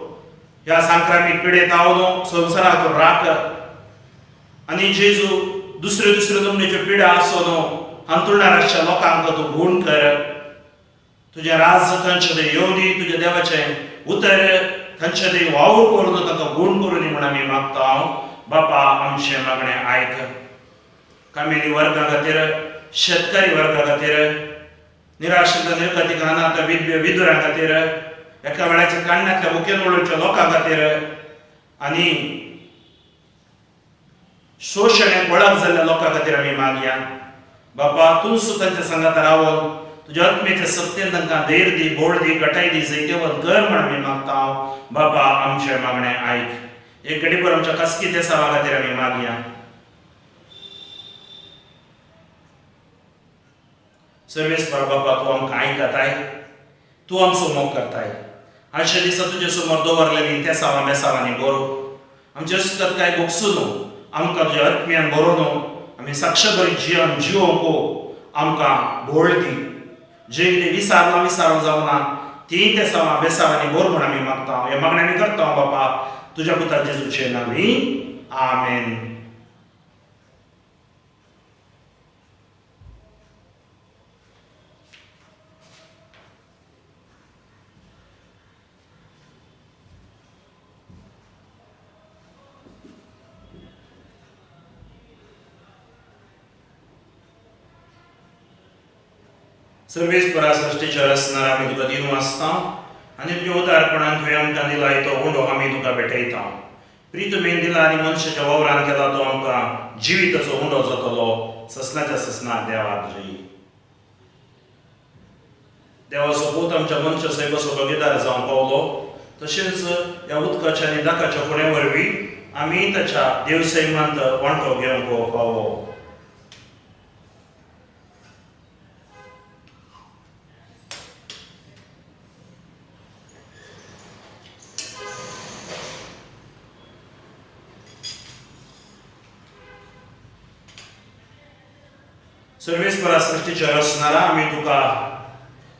ह्या सांक्रामीक पिडेत आवलो संवसाराक राख. आनी जेजू दुसऱ्यो दुसऱ्यो नमनेच्यो पिडा आसो न्हू हांतुळणार आसच्या लोकांक तूं गूण कर. तुजें राज तांचे थंय येवं दी, तुज्या देवाचें उतर तांचे थंय वावर करून तांकां गूण करूं दी म्हूण आमी मागता. बापा आमचें मागणें आयक. कामेली वर्गा खातीर, शेतकारी वर्गा खातीर, निराश्रित निर्गतीक अनाथ विद्य विदुरां खातीर, एका वेळाच्या काण्णांतल्या मुखेल वळूच्या लोकां खातीर आनी शोशण्याक वळख जाल्ल्या लोकां खातीर आमी मागया. बापा तूं तांच्या सांगाता रावन तुज्या आत्म्याच्या सत्तेन तांकां धैर्य दी, बोळ दी, गटाय दी, जैतेवंत कर म्हूण आमी मागता. बापा आमचें मागणें आयक. एक घडीभर आमच्या खासगी देसावा खातीर आमी मागया. सर्वेस्पर बापा तूं आमकां आयकताय, तूं आमचो मोग करताय. आयच्या दिसा तुजे समोर दवरलेली तेसावां बेसावांनी बरो आमचे अस्कत काय भोगसू न्हू, आमकां तुज्या आत्म्यान बरो न्हू, आमी साक्षबरी जिवन जिवोवंक आमकां भोळ दी. जे कितें विसारलां विसारूंक जावना ती तेसावां बेसावांनी बोर म्हूण आमी मागता. ह्या मागण्या आमी करता बापा तुज्या पुता जेजूचे नांवी, आमेन. सर्वेस्परा सृश्टीच्या रचणार आमी तुका दिनू आसता आनी तुज्या उदारपणान तुवें आमकां दिलाय तो उंडो आमी तुका भेटयता. प्रितमेन दिला आनी मनशाच्या वावरान केला तो आमकां जिविताचो उंडो जातलो. ससनाच्या ससना देवाक जय. देवाचो पूत आमच्या मनशा सैमाचो भागीदार जावंक पावलो. तशेंच ह्या उदकाच्या आनी दाकाच्या खुण्या वरवीं आमी ताच्या देवसैमांत वांटो घेवंक फावो. सर्वेस्परा सृश्टीच्या रचणारा आमी तुका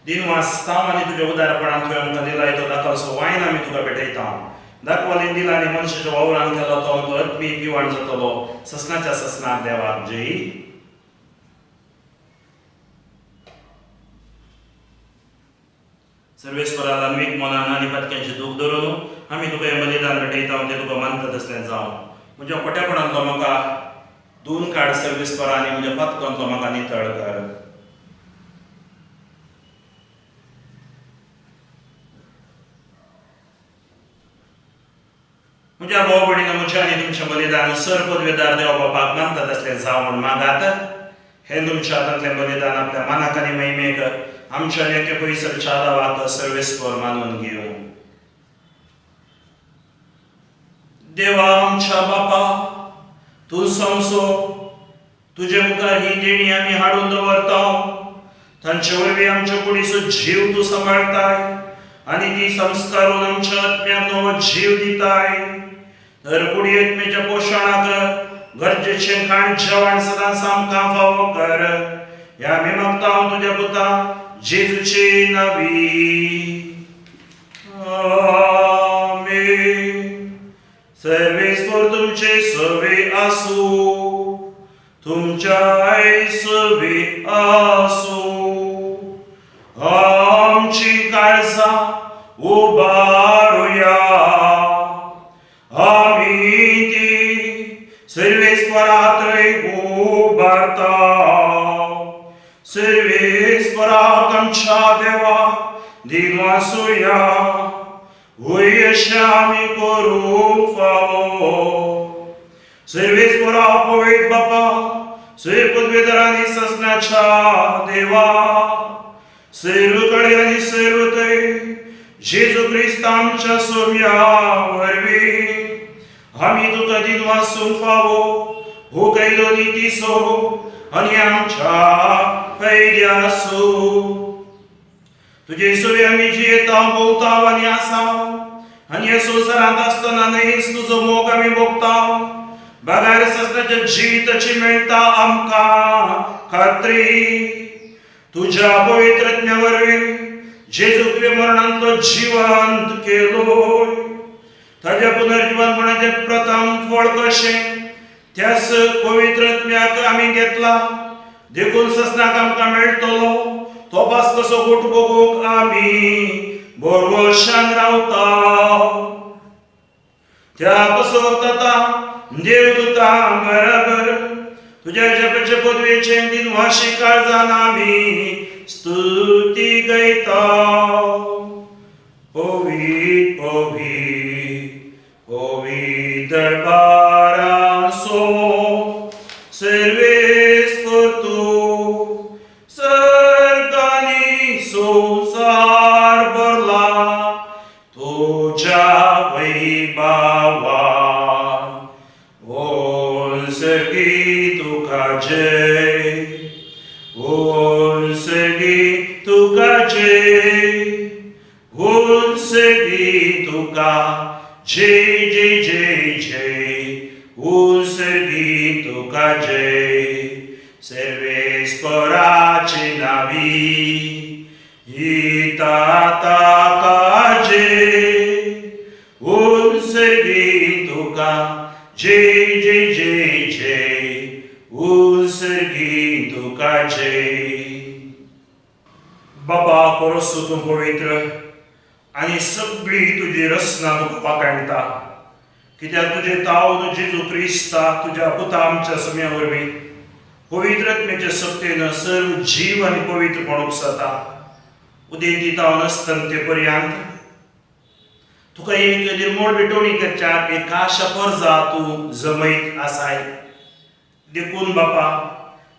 दिनवासता आनी तुज्या उदारपणान तुवें आमकां दिला तो दाखलसो वायन आमी तुका भेटयता. दाखवालीन दिला आनी मनशाच्या वावरान केलो तो आमकां आत्मी पिवाण जातलो. ससनाच्या ससनाक देवाक जय. सर्वेस्परा दानवीक मनान आनी पातक्यांचें दूख धरून आमी तुका हें बलिदान भेटयता तें तुका मानता तसलें जावं. म्हज्या खोटेपणांतलो म्हाका दोन काड सर्वेस्परा आनी म्हज्या पातकांतलो म्हाका नितळ कर. म्हज्या भाव भयणींनो, म्हजें आनी तुमचें बलिदान सर पदवेदार देवा बापाक मानता तसलें जावं म्हूण मागात. हें तुमच्या हातांतलें बलिदान आपल्या मानाक आनी महिमेक आमच्या एके पयसरच्या आदावाक सर्वेस्पर मानून घेवं. देवा आमच्या बापा, तूं समजो तुजे मुखार ही देणी आमी हाडून दवरता. तांचे वरवीं आमच्या कुडीचो जीव तूं सांबाळटाय आनी ती संस्कारून आमच्या आत्म्याक नवो जीव दिताय. तर कुडी आत्म्याच्या पोशणाक गरजेचें खाण जेवण सदांच आमकां फावो कर. ह्या आमी मागता तुज्या पुता जेजूचे नांवी. आमेन. सर्वेस्पर तुमचे सवे आसूं, तुमच्याय सवे आसूं. आमची काळजां उबारुया, आमी ती सर्वेस्पराक उबारता. सर्वेस्पराक आमच्या देवा दिनवासुया, वय अशें आमी करूंक फावो. सर्वेस्परा पवित्र बापा, सर्व पदवेदार आनी सजनाच्या देवा, सर्व कडेन आनी सर्व थंय जेजू क्रिस्त आमच्या सोम्या वरवीं आमी तुका दिनवासूंक फावो. हो कैदो नितीचो आनी आमच्या फायद्याचो. तुजे सवे आमी जियेता, भोंवता आनी आसा आनी ह्या संवसारांत आसतना न्हयच तुजो मोग आमी भोगता. बगैर ससनाच्या जिविताची मेळटा आमकां खात्री. तुज्या पवित्र आत्म्या वरवीं जेजू तुवें मरणांतलो जिवंत केलो. ताज्या पुनर्जिवनपणाचें प्रथम फळ कशें त्याच पवित्र आत्म्याक आमी घेतला. देखून ससनाक आमकां मेळटलो तो भास कसो गोट भोगूंक आमी भरवशान रावता. त्या कसो वता देवदूतां बराबर तुज्या जपाचे पदवेचे दिनवाशी काळजान आमी स्तुती गायता. पवित्र पवित्र पवित्र दरबारासो सर्वेस्पर तूं सर्गांनी संवसार भरला तुज्या वैभवान. उंचगी तुका जय, उंचगी तुका जय, उंचगी तुका जय जय जय जय, उंचगी तुका जय. सर्वेस्पराचे नांवी ताका जय, उंचगी तुका जय जय जय जय, उंचगी तुका जय. बाबा परसू तूं पवित्र आनी सगळी तुजी रचना तुका वाखाणटा. कित्याक तुजें ताव जेजू क्रिस्ता तुज्या पुता आमच्या सम्या वरवीं पवित्र आत्म्याच्या सक्तेन सर्व जीव आनी पवित्रपण उपसता. उदेंती तावन अस्तंते पर्यंत तुका एक निर्मोळ भेटवणी करच्याक एक काश परजा तूं जमयत आसाय. देखून बापा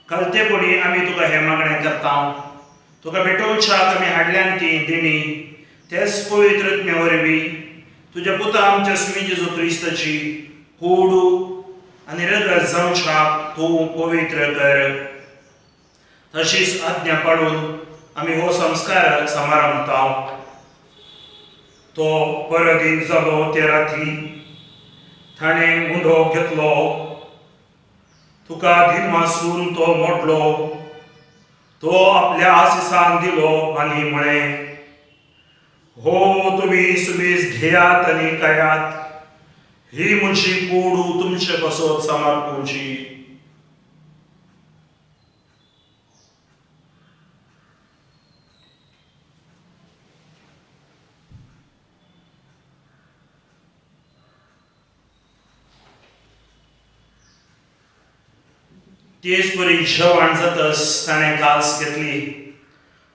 कलतेपणी आमी तुका हें मागणें करता. तुका भेटोवच्याक आमी हाडल्यान ती दिणी तेच पवित्र आत्म्या वरवीं तुज्या पुता आमच्या सुमी जेजू क्रिस्ताची कोडू आनी रगत जावच्याक तूं पवित्र कर. तशीच आज्ञा पाळून आमी हो संस्कार समारंभता. तो परदीन जालो ते राती ताणें उंडो घेतलो, तुका दिनवासून तो मोडलो, तो आपल्या आशिसान दिलो आनी म्हळें, हो तुमी सुबीस घेयात आनी खायात, ही म्हजी कोडू तुमचे पासत समर्पूची. तेच परी जेवण जातच ताणें कास घेतली,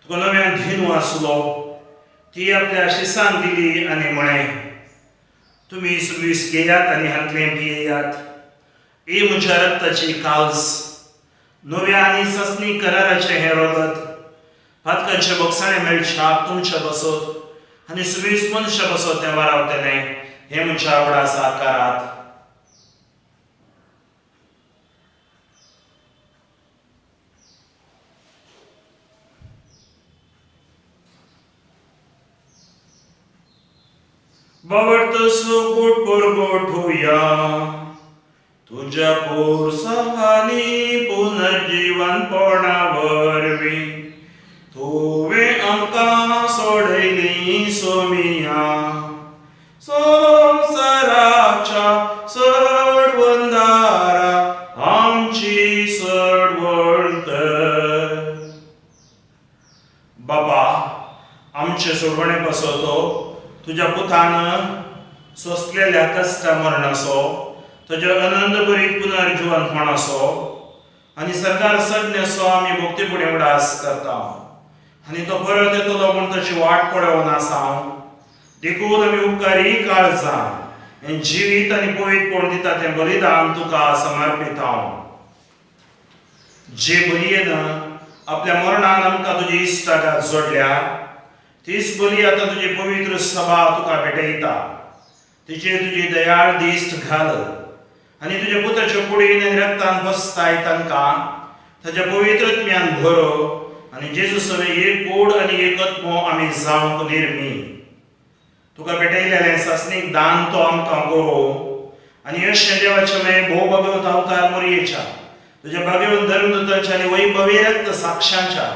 तुका नव्यान धिनू आसलो, ती आपल्या शिसान दिली आनी म्हळें, तुमी सुबीस घेयात आनी हांतलें पियेयात, ही म्हज्या रक्ताची काल्स, नव्या आनी ससनी कराराचें हें रगत, पातकांचे बोगसाणें मेळच्याक तुमच्या बसत आनी सुबीस मनशा बसत तें वारावतलें, हें म्हज्या आवडा करात. बाबर्त सुगोट परगोठुया तुज्या पोरसांनी पुनर्जीवनपणा वरवीं तुवें आमकां सोडयली सोमिया, संवसाराच्या सडवंदारा आमची सडवण कर. बाबा आमचे सोडवणे पासत तुज्या पुतान सोंसलेल्या कश्टा मरणाचो, तुज्या अनंतभरीत पुनर्जिवनपणाचो आनी सरकार सज्ञाचो आमी भक्तीपणी उडास करता आनी तो परत येतलो म्हूण ताची वाट पळोवन आसा. देखून आमी उपकारी काळजां हें जिवीत आनी पवित्रपण दिता तें बलिदान तुका समर्पिता. जे बलयेन आपल्या मरणान आमकां तुजी इश्टागत जोडल्या तीच बली आतां तुजी पवित्र सभा तुका भेटयता. तिचेर तुजी दयाळ दिश्ट घाल आनी तुज्या पुताच्या कुडीन आनी रक्तान बसताय तांकां ताच्या पवित्र आत्म्यान भरो आनी जेजू सवें एक कोड आनी एक आत्मो आमी जावंक निर्मी. तुका भेटयलेलें सासणीक दान तो आमकां करो आनी अशें देवाचें मागीर भोव भगवंत अवतार मोरयेच्या तुज्या भाग्यवंत धर्मदूतांच्या आनी वैभवी रक्त साक्षांच्या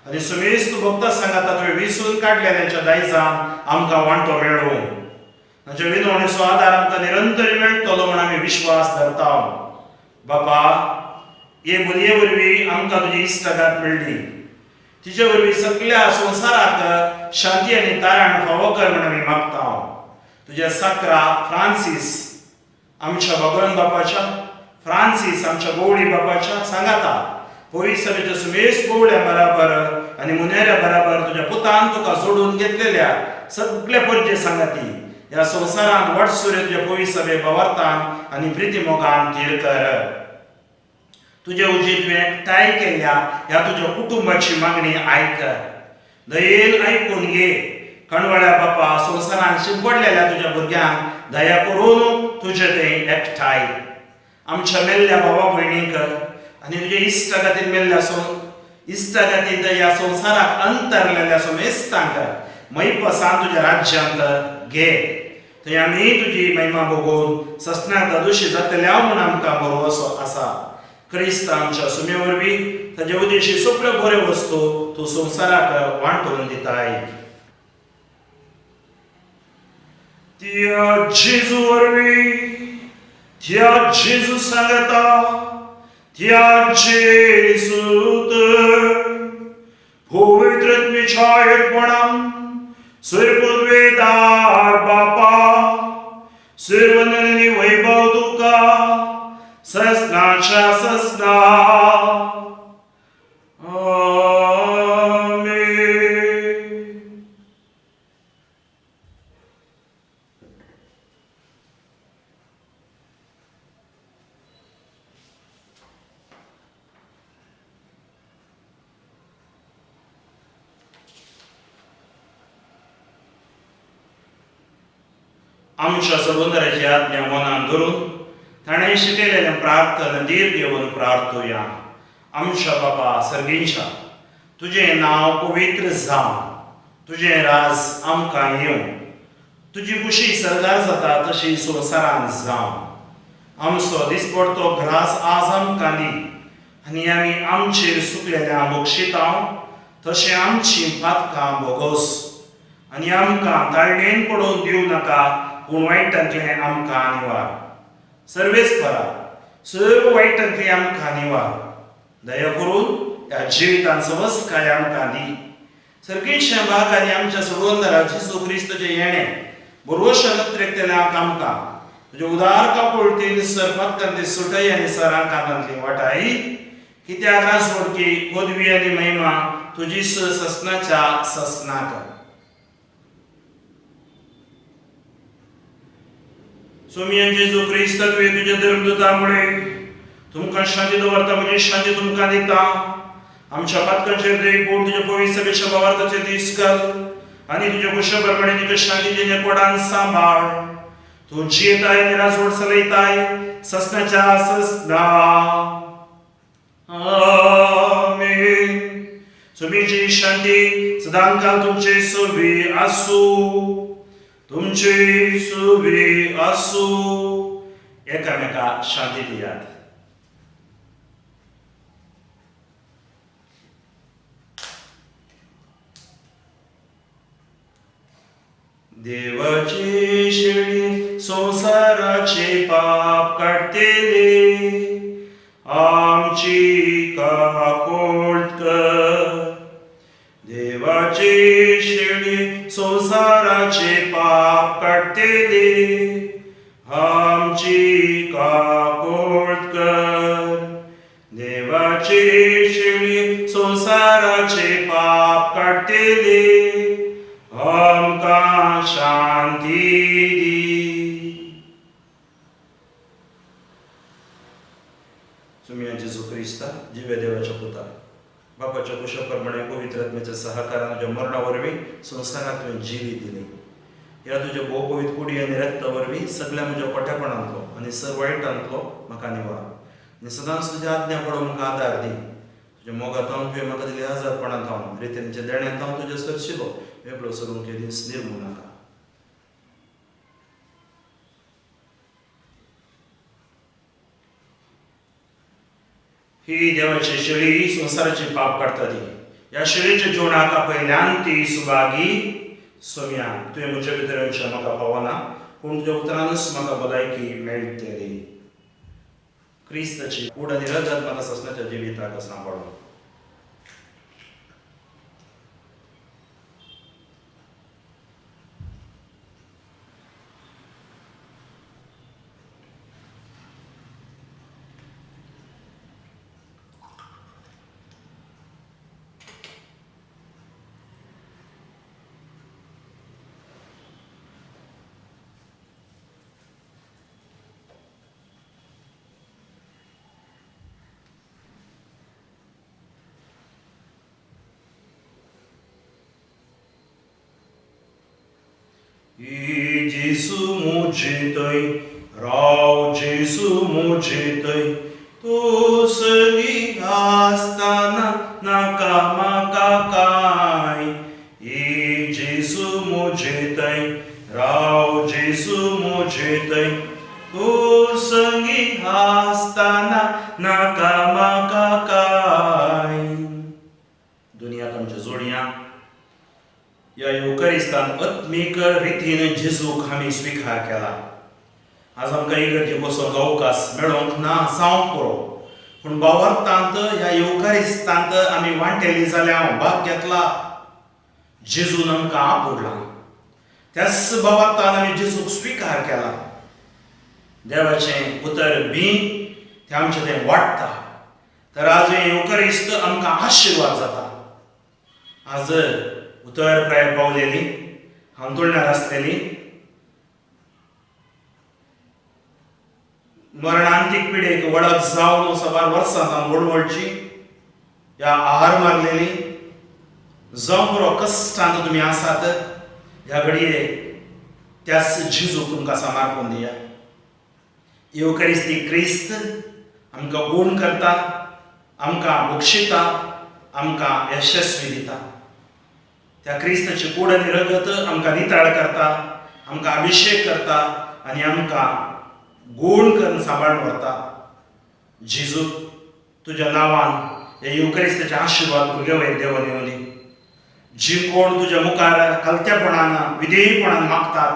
आनी सुमेस्त भक्ता सांगाता तुवें विसून काडलेल्यांच्या दायजान आमकां वांटो मेळूं. तांच्या विनवणेचो आदार आमकां निरंतर मेळटलो म्हूण आमी विश्वास धरता. बापा हे बलये वरवीं आमकां तुजी इश्टागत मेळ्ळी, तिचे वरवीं सगल्या संवसाराक शांती आनी तारण फावो कर म्हूण आमी मागता. तुज्या साक्रा फ्रांसीस आमच्या भगवान बापाच्या, फ्रांसीस आमच्या गोवळी बापाच्या सांगाता पवित्र सभेच्या सुमेश गोवळ्या बराबर आनी मुनेऱ्या बराबर तुज्या पुतान तुका जोडून घेतलेल्या सगल्या परजे सांगाती ह्या संवसारांत वाटसुरे तुज्या पवित्र सभे भावार्थान आनी प्रिती मोगान थीर कर. तुज्या उजीर तुवें एकठांय केल्ल्या ह्या तुज्या कुटुंबाची मागणी आयक, दयेन आयकून घे. कणवळ्या बापा संवसारान शिंपडलेल्या तुज्या भुरग्यांक दया करून तुजे ते एकठांय आमच्या मेल्ल्या भावा भयणीक आनी तुज्या इश्टागतीन मेल्ल्या इश्टागतीन ह्या संवसाराक अंतरलेल्या समेस्तांक मैपसान तुज्या राज्यांत घे. थंय आमी तुजी महिमा भोगून ससनाक दादोशी जातल्या म्हूण आमकां भरवसो आसा. क्रिस्त आमच्या सुमे वरवीं ताजे उदेशी सगळ्यो बऱ्यो वस्तू तूं संवसाराक वांटून दिताय. त्या जेजू वरवीं, त्या जेजू सांगता, त्या जेजूत पवित्र आत्म्याच्या एकपणान सर्ववेदार बापा सर्वननी वैभव तुका ससनाच्या ससना. आमेन. आमच्या समुद्राची आज्ञा मनान धरून ताणें शिकयलेलें प्रार्थना धीर घेवन प्रार्थुया. आमच्या बाबा सर्गींच्या, तुजें नांव पवित्र जावं, तुजें राज आमकां येवं, तुजी खुशी सर्गार जाता तशी संवसारांत जावं. आमचो दिसपडतो ग्रास आज आमकां दी आनी आमी आमचेर सुकलेल्या बक्षितां तशें आमचीं पातकां भोगोस आनी आमकां ताळणेन पडोवन दिवं नाका, पूण वायटांतलें आमकां निवार. सर्वेस्परा, सर्व वायटांतलें आमकां निवार. दया करून ह्या जिवितांत सवस्काय आमकां दी. सर्गेश्या भाग आनी आमच्या सोडवंदरा जेजू क्रिस्तचें येणें बरोवशा नत्रेकतल्यांक आमकां तुजे उदार काकुळटीन सर पातकांतली सुटय आनी सरांकांतांतली वाटाय. कित्याक राजवडकी पदवी आनी महिमा तुजी ससनाच्या ससनाक. सोमियन जेजू क्रिस्त, तुवें तुज्या धर्मदूता मुळे तुमकां शांती दवरता, म्हजी शांती तुमकां दिता. आमच्या पातकांचेर देव पूण तुज्या पवित्र सभेच्या भावार्थाचेर दीस घाल आनी तुज्या कुशा प्रमाणे तुज्या शांतीचे कोडान सांबाळ. तूं जियेताय आनी राजवट चलयताय ससनाच्या ससना. आमेन. तुमीची शांती सदांकाल तुमचे सुवी आसूं, तुमचे सुवी आसूं. एकामेका शांती दियात. देवाची शेळी संवसाराचे पाप काडटेले, आमची काकोड कर. देवाची शेळी संवसाराचे पाप काडटेले, आमची काकोड कर. देवाची शेळी संवसाराचे पाप काडटेले, आमकां शांती दी. सुमिया जेजू क्रिस्ता, जिव्या देवाच्या पुता, बापाच्या कुशा प्रमाणे पवित्र आत्म्याच्या सहकारान तुज्या मरणा वरवीं संवसारांत तुवें जिवीत दिली. ह्या तुज्या भोव पवित्र कुडी आनी रक्ता वरवीं सगळ्या म्हज्या कोट्यापणांतलो आनी सर वायटांतलो म्हाका निवार आनी सदांच तुज्या आज्ञा पडोवंक म्हाका आदार दी. तुज्या मोगांत तुवें म्हाका दिली आजादपणांत हांव रितींच्या देण्यांत हांव तुज्या सरशिलो वेगळो सरूंक दीस निर्मू नाका. ही देवाची शेळी संवसाराची पाप काडटा ती. ह्या शेळीच्या जेवणाक पयल्यान ती सुभागी. सोम्या, तुवें म्हज्या भितर येवचें म्हाका पावना, पूण तुज्या उतरानूच म्हाका भलायकी मेळटली. क्रिस्ताची कूड आनी रगत म्हाका ससनाच्या जिविताक सांबाळून. जेसू मुझे थंय राव, जेसू मुझे थंय, तूं सगळी आसतना नाका म्हाका कांय. जेसू मुझे थंय राव, जेसू मुझे थंय, तूं संगी आसतना नाका म्हाका कांय. दुनिया आमच्या जोडया ह्या येवकारिस्तान आत्मीक रितीन जेजूक आमी स्विकार केला. आज आमकां इगर्जे बसूंक अवकाश मेळोंक ना जावंक पुरो, पूण भावार्थांत ह्या येवकारिस्तांत आमी वांटेली जाल्यार हांव भाग घेतला. जेजून आमकां आपुडला, त्याच भावार्थान आमी जेजूक स्विकार केला. देवाचें उतर बी तें आमचें तें वाडटा. तर आज हें येवकारिस्त आमकां आशिर्वाद जाता. आज उतर प्राय पावलेली, हांतुळणार आसलेली, मरणांतीक पिडेक वळख जावन साबार वर्सां जावन वळवळची ह्या आहार मारलेली जावं पुरो कश्टांत तुमी आसात. ह्या घडये त्याच जेजू तुमकां समर्पण दिया. येवकारिस्ती क्रिस्त आमकां गूण करता, आमकां बक्षिता, आमकां यशस्वी दिता. त्या क्रिस्ताची कूड आनी रगत आमकां नितळ करता, आमकां अभिशेक करता आनी आमकां गूण करून सांबाळून व्हरता. जेजू तुज्या नांवान हे येवकारिस्ताचे आशिर्वाद भुरग्या वयर देवन येवनी. जी कोण तुज्या मुखार कलतेपणान विधेयपणान मागतात,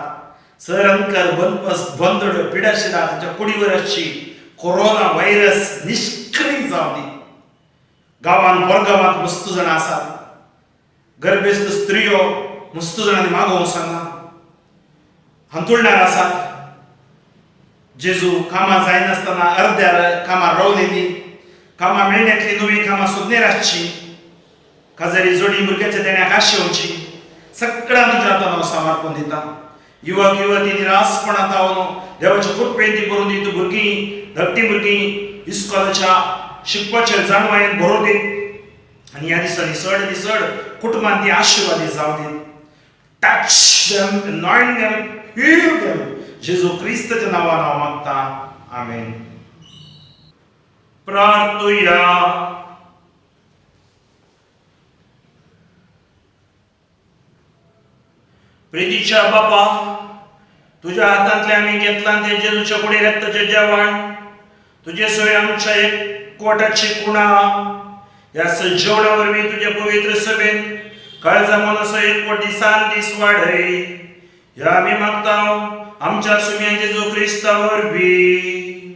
सर अंकर बंदपस बंदड पिडाशिरा ताच्या कुडीवर आसची कोरोना व्हायरस निश्क्रीय जावं दी. गांवांत परगांवांत मस्त जाणां आसात, गर्भेस्त स्त्रियो मस्त जाणांनी मागोवंक सांगना, हांतुळणार आसात. जेजू कामां जायनासतना अर्द्यार कामां रावलेली, कामां मेळण्यातली नवीं कामां सोदनेर आसची, काजारी जोडी भुरग्याच्या देण्याक आशेवची, सगळ्यां तुज्या हातान हांव समर्पण दिता. युवक युवती निरासपणांत हांव देवाच्या कृपेन ती बरोवन दी. भुरगीं धाकटीं भुरगीं इस्कोलाच्या शिकपाचेर जाणवायेन बरोवन दीत आनी ह्या दिसांनी चड आनी चड कुटुंबान ती आशिर्वादी जावं दीत. Touch them, anoint them, heal them. जेजू क्रिस्ताच्या नांवान हांव मागता, आमेन. प्रार्थुया. प्रितीच्या बापा, तुज्या हातांतलें आमी घेतलां तें जेजूच्या कुडी रक्ताचें जेवण तुजे सवय आमच्या एकवटाची कुणा. ह्या जेवणा वरवीं तुज्या पवित्र सभेन काळजा मनाचो एकवट दिसान दीस वाडय. ह्या आमी मागता आमच्या सुम्या जेजू क्रिस्ता वरवीं,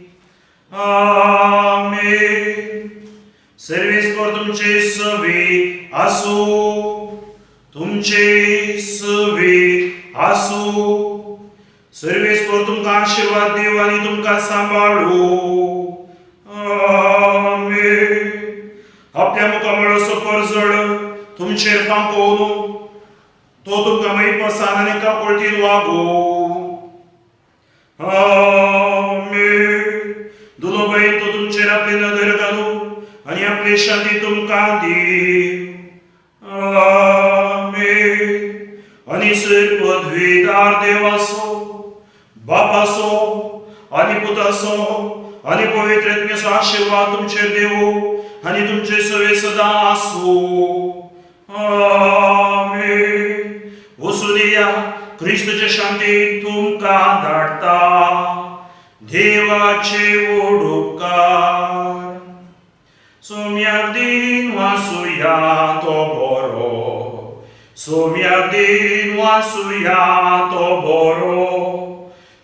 आमेन. सर्वेस्पर तुमचे सवे आसूं, तुमचे सवे आसूं. सर्वेस्पर तुमकां आशिर्वाद दिवं आनी तुमकां सांबाळू, आमेन. आपल्या मुखामळाचो परजळ तुमचेर फांकोवन तो तुमकां मैपसान आनी काकुळटीन वागोवं, आमेन. दुलोबायेन तो तुमचेर आपली नदर घालूं आनी आपली शांती तुमकां दिवं, आमेन. आनी सर पदवीदार देवाचो, बापाचो आनी पुताचो आनी पवित्र आत्म्याचो आशिर्वाद तुमचेर देवूं आनी तुमचे सवे सदां आसूं, आमेन. वचूं दिया क्रिस्तचे शांती तुमकां धाडटा. देवाचे उपकार. सोम्याक दिन वासुया तो बरो, सोम्याक दिन वासुया तो बरो,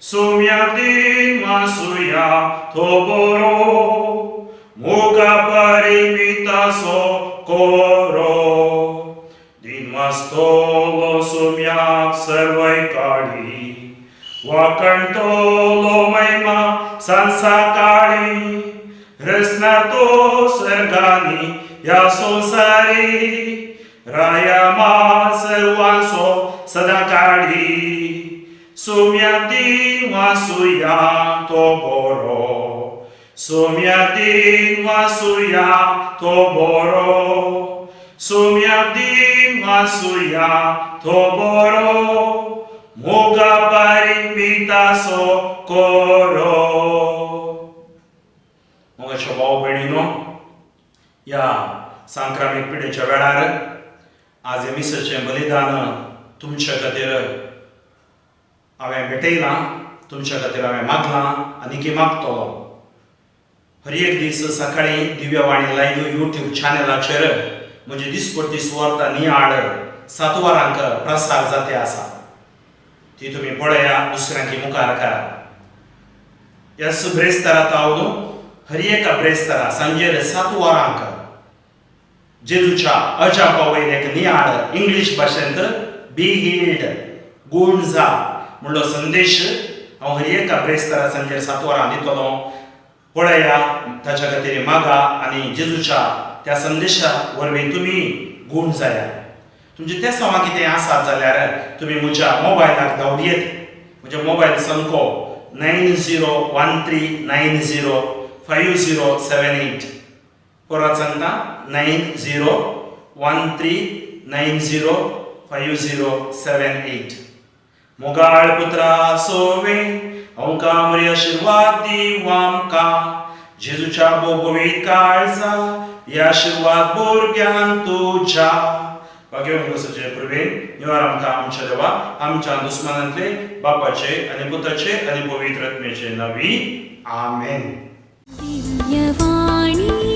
सोम्याक दिन वासुया तो बरो, मोगा परिमितासो कोरो. दिन वाचतलो सोम्याक सर्वय काळी, वाकणतलो महिमा सांसा काळी, रसनार तो सर्गानी ह्या संवसारी, रायामा सर्वांचो सदां काळी. सोम्याक दिन वासुया तो बरो, सोम्याक दिन वासुया तो बरो, सोम्याक दिन वासुया तो बरो, मोगा परिमितासो कोरो. मोगाच्या भाव भयणीनो, ह्या सांक्रामीक पिडेच्या वेळार आज हे मिसाचें बलिदान तुमच्या खातीर हांवें भेटयलां, तुमच्या खातीर हांवें मागलां आनी मागतलो. हर एक दीस सकाळी दिव्यवाणी लायव्ह यूट्यूब चॅनलाचेर म्हजे दिसपट्टी सुवार्ता नियाळ 7 वरांक प्रसार जाते आसा, ती तुमी पळया, दुसऱ्यांकी मुखार करा. ह्या ब्रेस्तारा हांव हर एका ब्रेस्तारा सांजेर 7 वरांक जेजूच्या अजापा वयर एक नियाळ इंग्लीश भाशेंत बी हिल्ड गूण जा म्हणलो संदेश हांव हर एका ब्रेस्तारा सांजेर 7 वरां दितलो. पळया, ताच्या खातीर मागा आनी जेजूच्या त्या संदेशा वरवीं तुमी गूण जाया. तुमचे ते समा कितें आसात जाल्यार तुमी म्हज्या मोबायलाक धांवडयेत. म्हज्या मोबायल संको 9013 90 5078. परत सांगता 9013 90 5078. मोगाळ पुत्रा सोवे अंकामरी आशिर्वाद दिव आमकां जेजूच्या बोगवीत काळजा ही आशिर्वाद भुरग्यान तुज्या. भाग्यवंत सजे प्रवीण निवार आमकां आमच्या देवा आमच्या दुस्मानांतले बापाचे आनी पुताचे आनी पवित्र आत्म्याचे नावी आमेन. दिव्यवाणी.